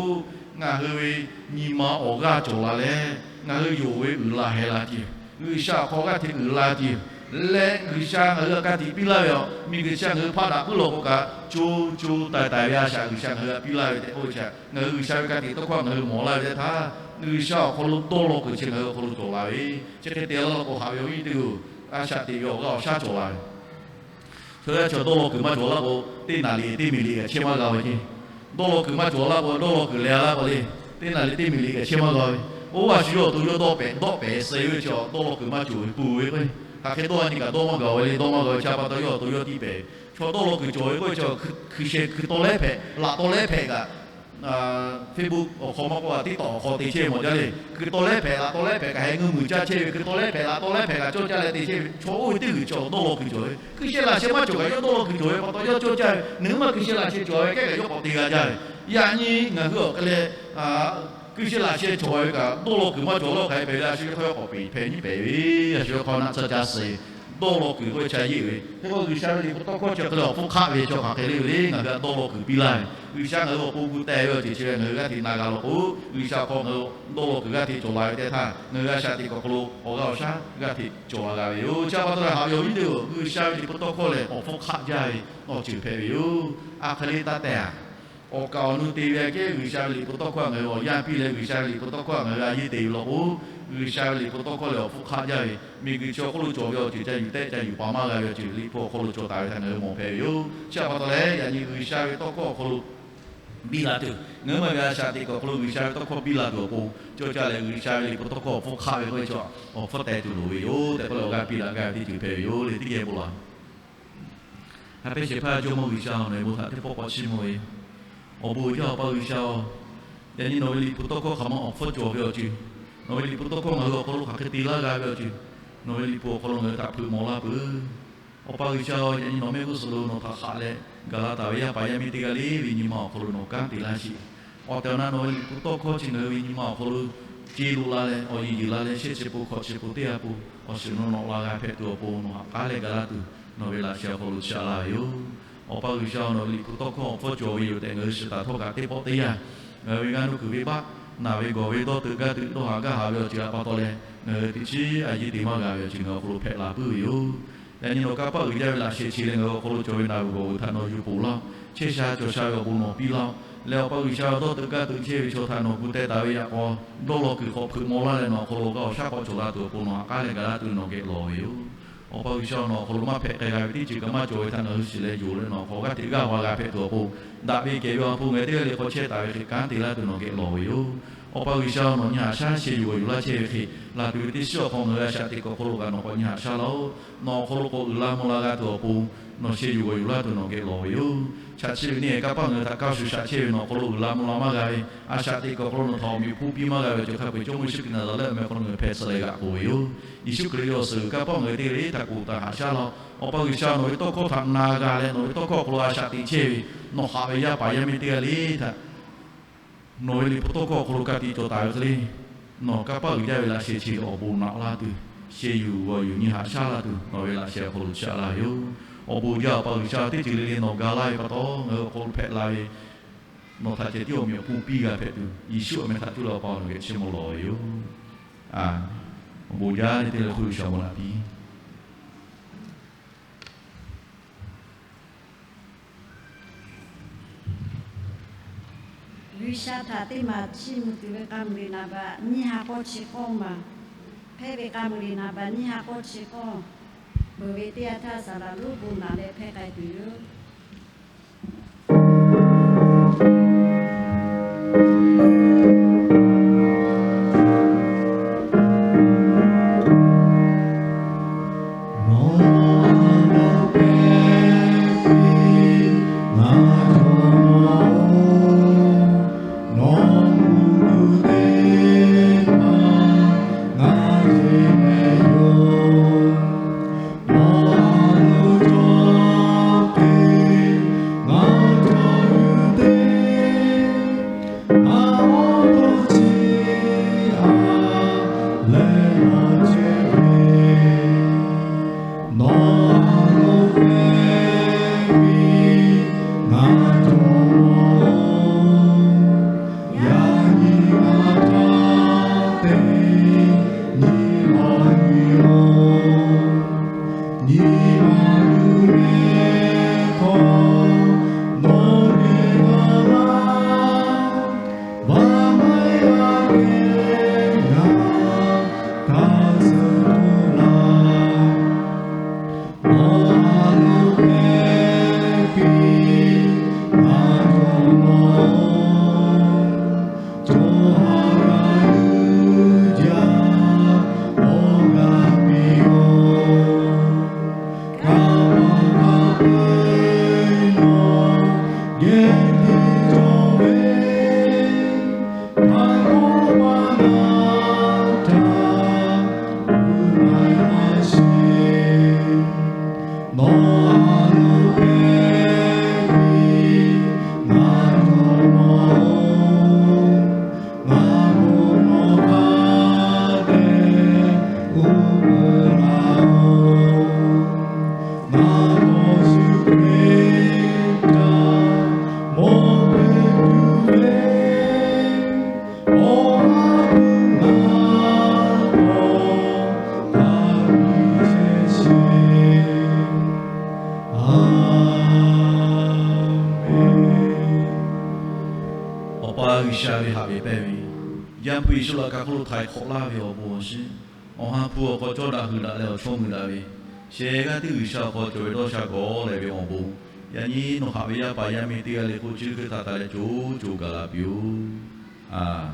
ngaˬ hui ve nyi ma awˬ g'aˇ cawˬ la leh, ngaˬ hui yonˍ ve uiˍ la heh la tuˬ, G'uiˬsha awˬ hk'aw g'aˇ hteꞈ uiˍ la tuˬ leh, G'uiˬsha ngaˬ hui a ka tiꞈ piˇ laˇ ve a, miˬguiˬ chi ngaˬ hui hpaˆ daꞈ puiˉ law k'o kaꞈ, co co taiˍ taiˍ ve a shaꞈ G'uiˬsha ngaˬ hui a piˇ laˇ ve tehꞈ k'oˆ ve chaꞈ, ngaˬ hui G'uiˬsha ve ka tiꞈ tawˇ hkawˇ ngaˬ hui mawˬ laˇ ve teˇ htaˇ, G'uiˬsha awˬ hk'aw lo dawˇ law kuiˬ chi ngaˬ hui awˬ hk'aw lo cawˬ la ve. Chi hk'e te laˇ law k'o, haꞈ ve awˬ viˉ teˇ-oˬ, a shaꞈ teꞈ ve awˬ g'aˇ awˬ shaˉ cawˬ la ve Chaw yaˇ chaw dawˇ law kuiˬ maˇ cawˬ laˇ k'o, teˇ naˍ liꞈ teˇ miˬ liꞈ kaꞈ chehˇ maˇ g'a ve ceˇ. Dawˇ law kuiˬ maˇ cawˬ laˇ k'o, dawˇ law kuiˬ leh laˇ k'o le, teˇ naˍ liꞈ teˇ miˬ liꞈ kaꞈ chehˇ maˇ g'a ve. Oˇ a shu yawˇ awˬ to yawˇ dawˆ pehˍ dawˆ pehˍ suh ve chaw dawˇ law kuiˬ maˇ cawˬ ve peuˬ ve k'o, hk'aˬ hk'e dawˇ nyi kaꞈ dawˇ maˇ g'a ve le, dawˇ maˇ g'a ve chi pa taw yawˇ awˬ to yawˇ tiˇ pehˍ. Chaw dawˇ law kuiˬ cawˬ ve k'o, chaw hkui sheh hkui tawˇ lehˉ hpehꞈ, laꞈ tawˇ lehˉ hpehꞈ kaꞈ Facebook awˬ hk'aw maˇ k'oˆ, TikTok awˬ hk'aw te chehˇ mawˬ jaˇ le. Hkui tawˇ lehˉ hpehꞈ laꞈ tawˇ lehˉ hpehꞈ kaꞈ heh ngeuˇ muiˬ caˇ chehˇ ve, hkui tawˇ lehˉ hpehꞈ laꞈ tawˇ lehˉ hpehꞈ kaꞈ cawˇ caˇ leh te chehˇ ve chaw oˇ ve teˇ g'uiˬ chaw dawˇ law kuiˬ cawˬ ve. Hkui sheh laꞈ sheh maˇ cawˬ kaꞈ yawˇ dawˇ law kuiˬ cawˬ ve pa taw yawˇ cawˇ caˇ ve. Nawˬ hui maˇ hkui sheh laꞈ sheh cawˬ ve kehˉ kaꞈ yawˇ k'awꞈ te g'a jaˇ ve. Yaꞈ nyi ngaˬ hui awˬ hk'e leh hkui sheh laꞈ sheh cawˬ ve kaꞈ dawˇ law kuiˬ maˇ cawˬ laˇ hk'aˬ hk'e hpehꞈ ve a shu yawˇ hk'aw yawˇ k'awꞈ peˍ hpehꞈ nyi pehˍ ve, a shu yawˇ hk'aw naˆ tsuhˇ caˇ suh dawˇ law kuiˬ k'oˆ ve chaw yeˇ ve. Hk'e k'o G'uiˬsha ve liꞈ hpu tawˇ hkawˇ chi hk'e le awˬ hpfuhˇ hk'aˆ ve chaw hk'aˬ hk'e le ve le ngaˬ hui a dawˇ law kuiˬ piˇ laˇ ve. G'uiˬsha ngaˬ hui awˬ pon gu teh ve awˬ ceuˬ chi ve ngaˬ hui g'aˇ hteꞈ na g'a law k'o, G'uiˬsha hk'aw ngaˬ hui dawˇ law kuiˬ g'aˇ hteꞈ cawˬ la ve teˇ htaˇ, ngaˬ hui a shaꞈ teꞈ kuiˬ awˬ hk'aw lo awˬ g'aˇ awˬ shaˉ g'aˇ hteꞈ cawˬ la g'a ve yoˬ. Chi pa taw leh haꞈ ve awˬ viˉ teˇ-oˬ, G'uiˬsha ve liꞈ hpu tawˇ hkawˇ lehˬ awˬ hpfuhˇ hk'aˆ jaˇ ve awˬ ceuˬ hpehꞈ ve yoˬ. A hk'e le taˇ tehˬ a Awˬ kaˍ awˬ nu te ve aꞈ kehˉ G'uiˬsha ve liꞈ hpu tawˇ hkawˇ ngaˬ hui awˬ yanˇ piˇ leh G'uiˬsha ve liꞈ hpu tawˇ hkawˇ ngaˬ hui a yeˇ te ve law k'o, G'uiˬsha ve liꞈ hpu tawˇ hkawˇ lehˬ awˬ hpfuhˇ hk'aˆ jaˇ ve, miˬguiˬ chi awˬ hk'oˆ lo cawˬ ve awˬ ceuˬ ca yuˬ tehˆ ca yuˬ paˍ maˇ g'a ve awˬ ceuˬ liꞈ hpu awˬ hk'aw lo cawˬ taˍ ve htaꞈ ngaˬ hui mawˬ hpehꞈ ve yoˬ. Chi htaꞈ pa taw leh yaꞈ nyi G'uiˬsha ve tawˇ hkawˇ awˬ hk'aw lo biˇ la tuˬ, ngaˬ hui maˇ ve a shaꞈ teꞈ kuiˬ awˬ hk'aw lo G'uiˬsha ve tawˇ hkawˇ biˇ la tuˬ awˬ pon cawˇ caˇ leh G'uiˬsha ve liꞈ hpu tawˇ hkawˇ awˬ hpfuhˇ hk'aˆ ve k'oˆ ve chaw awˬ hpfuhˇ teh tuˬ loˍ ve yoˬ tehꞈ k'oˆ leh awˬ g'aˇ piˇ daꞈ gaˇ ve teˇ ceuˬ hpehꞈ ve yoˬ le. Teˇ geh bon laˬ ha pehˇ shehˍ hpaˇ Jawˇmawˇ G'uiˬsha-oˬ, nawˬ ve bon htaꞈ teˇ pawˆ k'awꞈ chiˇ mvuh ve, awˬ bon jaˇ Awˬ pa G'uiˬsha-oˬ, yaꞈ nyi nawˬ ve liꞈ hpu tawˇ hkawˇ hk'aˬ ma awˬ hpfuhˇ cawˬ ve awˬ ceuˬ, nawˬ ve liꞈ hpu tawˇ hkawˇ ngaˬ hui awˬ hk'aw lo hk'aˬ hk'e te laˇ g'a ve awˬ ceuˬ, nawˬ ve liꞈ hpu awˬ hk'aw lo ngaˬ hui htaꞈ hpeuꞈ mawˬ laˇ peuˬ. Awˬ pa G'uiˬsha-oˬ, yaꞈ nyi nawˬ mehˆ g'uˇ suhˍ lo nawˬ htaꞈ haꞈ leh gaˬ la taˍ ve yaˇ paˍ yaˇ miˇ teˇ g'aˇ le ve nyi ma awˬ hk'aw lo nawˬ kanˉ te laˇ sheˍ. Awˬ tehˬ awˬ na nawˬ ve liꞈ hpu tawˇ hkawˇ chi ngaˬ hui ve nyi ma awˬ hk'aw lo ce loꞈ la leh awˬ yeˬ yeˬ la leh shehˆ chi pun hkawꞈ chi pun teˇ g'aˇ pun awˬ shiˍ nawꞈ nawꞈ la g'a hpehꞈ tuˬ awˬ pon nawˬ haꞈ k'aˉ leh gaˬ laˇ tuˬ nawˬ ve laꞈ sheh awˬ hk'aw lo chiˇ aꞈ laˇ ve yoˬ. Awˬ pa G'uiˬsha-oˬ, nawˬ ve liꞈ hpu tawˇ hkawˇ awˬ hpfuhˇ cawˬ ve yoˬ tehꞈ ngaˬ hui shiˍ taˍ htawˇ kaꞈ teˇ pawˆ teˇ yanˇ ngaˬ hui ve g'aˇ nuˇ kuiˬ venˇbaˆ naˬ ve gawˬ ve dawˇ teuꞈ gaˇ teuꞈ dawˇ haꞈ gaˇ haꞈ ve awˬ ceuˬ htaꞈ pa taw leh ngaˬ hui teꞈ chiˉ a yeˇ te maˇ g'a ve awˬ ceuˬ ngaˬ hui awˬ hk'aw lo hpehꞈ la puiˉ ve yoˬ. Yaꞈ nyi nawˬ kanˇ paˆ uiˍ jaˇ ve laꞈ sheh chi leh ngaˬ hui awˬ hk'aw lo cawˬ ve naˬ g'uiˬ gawˬ g'uiˬ htaꞈ nawˬ yuˬ poˬ laˇ-oˆ. Chehˇ sha cawˬ sha ve awˬ bon nawˬ piˇ laˇ-oˆ. Leh Awˬ pa G'uiˬsha ve dawˇ teuꞈ gaˇ teuꞈ chehˇ ve chaw htaꞈ nawˬ gu teh taˍ ve yaꞈ k'aw dawˇ law kuiˬ hk'awꞈ hpeuꞈ maw laˇ leh nawˬ awˬ hk'aw lo g'aˇ awˬ shaˉ k'awꞈ cawˬ la tuˬ awˬ pon nawˬ haꞈ k'aˉ leh gaˬ laˇ tuˬ nawˬ geh lawˬ ve yoˬ. Awˬ pa G'uiˬsha-oˬ, nawˬ awˬ hk'aw lo maˇ hpehꞈ k'ai g'a ve teˇ ceuˬ kaꞈ maˇ cawˬ ve htaꞈ ngaˬ hui shiˍ leh yonˍ leh nawˬ awˬ hk'aw g'aˇ hteꞈ g'aˇ va g'a hpehꞈ tuˬ awˬ pon, daꞈ ve kehˬ ve awˬ ha hpu ngaˬ hui teˇ g'aˇ le hk'aw chehˇ taˍ ve hk'e kanˉ te laˇ tuˬ nawˬ geh lawˬ ve yoˬ. Awˬ pa G'uiˬsha-oˬ, nawˬ nyi haꞈ shaˉ sheh yuˬ g'awˬ yuˬ laˇ chehˇ ve hk'e, laˬ tuˬ ve teˇ shiˉ awˬ hk'aw ngaˬ hui a shaꞈ teꞈ kuiˬ awˬ hk'aw lo kaꞈ nawˬ k'awꞈ nyi haꞈ shaˉ laˇ-oˆ. Nawˬ awˬ hk'aw lo k'awꞈ uiˍ la mvuh la g'a tuˬ awˬ pon nawˬ sheh yuˬ g'awˬ yuˬ laˇ tuˬ nawˬ geh lawˬ ve yoˬ. Chaꞈ chi ve neˇ haiˬ kanˇ paˆ ngaˬ hui htaꞈ kaˇ shuˍ shaꞈ chehˇ ve nawˬ awˬ hk'aw lo uiˍ la mvuh la maˇ g'a ve, a shaꞈ teꞈ kuiˬ awˬ hk'aw lo nawˬ htaꞈ awˬ meꞈ awˬ hponˇ piˇ maˇ g'a ve awˬ ceuˬ hk'a peu-eˬ Jawˇmawˇ Yeˍsuˆ Hkriꞈ Naˍzaˍrehˆ awˬ meh awˬ hk'aw lo ngaˬ hui hpehˇ tcuh leh g'aꞈ k'oˍ ve yoˬ. Yeˍsuˆ Hkriꞈ ve awˬ suhˍ g'uiˬ kanˇ paˆ ngaˬ hui teˇ g'aˇ le htaꞈ k'oˍ taˍ haꞈ shaˉ laˇ-oˆ. Awˬ pa G'uiˬsha, nawˬ ve tawˇ hkawˇ htaꞈ na g'a leh nawˬ ve tawˇ hkawˇ awˬ hk'aw lo a shaꞈ teꞈ chehˇ ve nawˬ haꞈ ve yaˇ paˍ yaˇ miˇ teˇ g'aˇ le htaꞈ nawˬ ve liꞈ hpu tawˇ hkawˇ awˬ hk'aw lo ka tiꞈ cawˬ taˍ ve hk'e le, nawˬ kanˇ paˆ uiˍ jaˇ ve laꞈ sheh chi awˬ bon naꞈ laˇ tuˬ, sheh yuˬ g'awˬ yuˬ nyi haꞈ shaˉ laˇ tuˬ nawˬ ve laꞈ sheh awˬ hk'aw lo chiˇ aꞈ laˇ ve yoˬ. Awˬ bon jaˇ Awˬ pa G'uiˬsha, teˇ ceuˬ le le nawˬ ga laˇ ve pa taw ngaˬ hui awˬ hk'aw lo hpehꞈ la ve nawˬ htaꞈ ceh tiˉ awˬ meꞈ awˬ hponˇ piˇ g'a hpehꞈ tuˬ, Yeˍsuˆ awˬ meh htaꞈ cuˇ leh Awˬ pa nawˬ geh chiˇ mvuh lawˬ ve yoˬ. Awˬ bon jaˇ le teˇ le hk'oˆ G'uiˬsha bon laꞈ piˇ. G'uiˬsha htaꞈ teˇ maˬ chiˇ mvuh tuˬ ve k'a muiˬ liꞈ naˍ baꞈ nyiˇ ha k'awˇ chi k'awˇ maˬ, hpehˇ ve k'a muiˬ liꞈ naˍ baꞈ nyiˇ ha k'awˇ chi k'awˇ, beuˬ ve teˇ yanˇ htaˇ saˍ laˍ lonˉ bon naꞈ leh hpehˇ k'ai tuˬ yoˬ. Awˬ pa G'uiˬsha ve haꞈ ve pehˇ ve, Yaˇ hpu Yeˍsuˆ laꞈ ka hk'oˆ lo htaiˍ hk'awꞈ laˇ ve awˬ bon awˬ shiˍ, Awˬ ha hpu awˬ hk'aw cawˇ daꞈ hui daꞈ leh awˬ chawˇ mui daꞈ ve, shehˍ g'aˇ teˇ G'uiˬsha awˬ hk'aw cawˬ ve dawˇ sha gawˬ leh ve awˬ bon, yaꞈ nyi nawˬ haꞈ ve yaˇ paˍ yaˇ miˇ teˇ g'aˇ le k'o, chi hk'e htaꞈ taˍ leh co co gaˬ la piˇ-oˆ. Aˍmenˍ.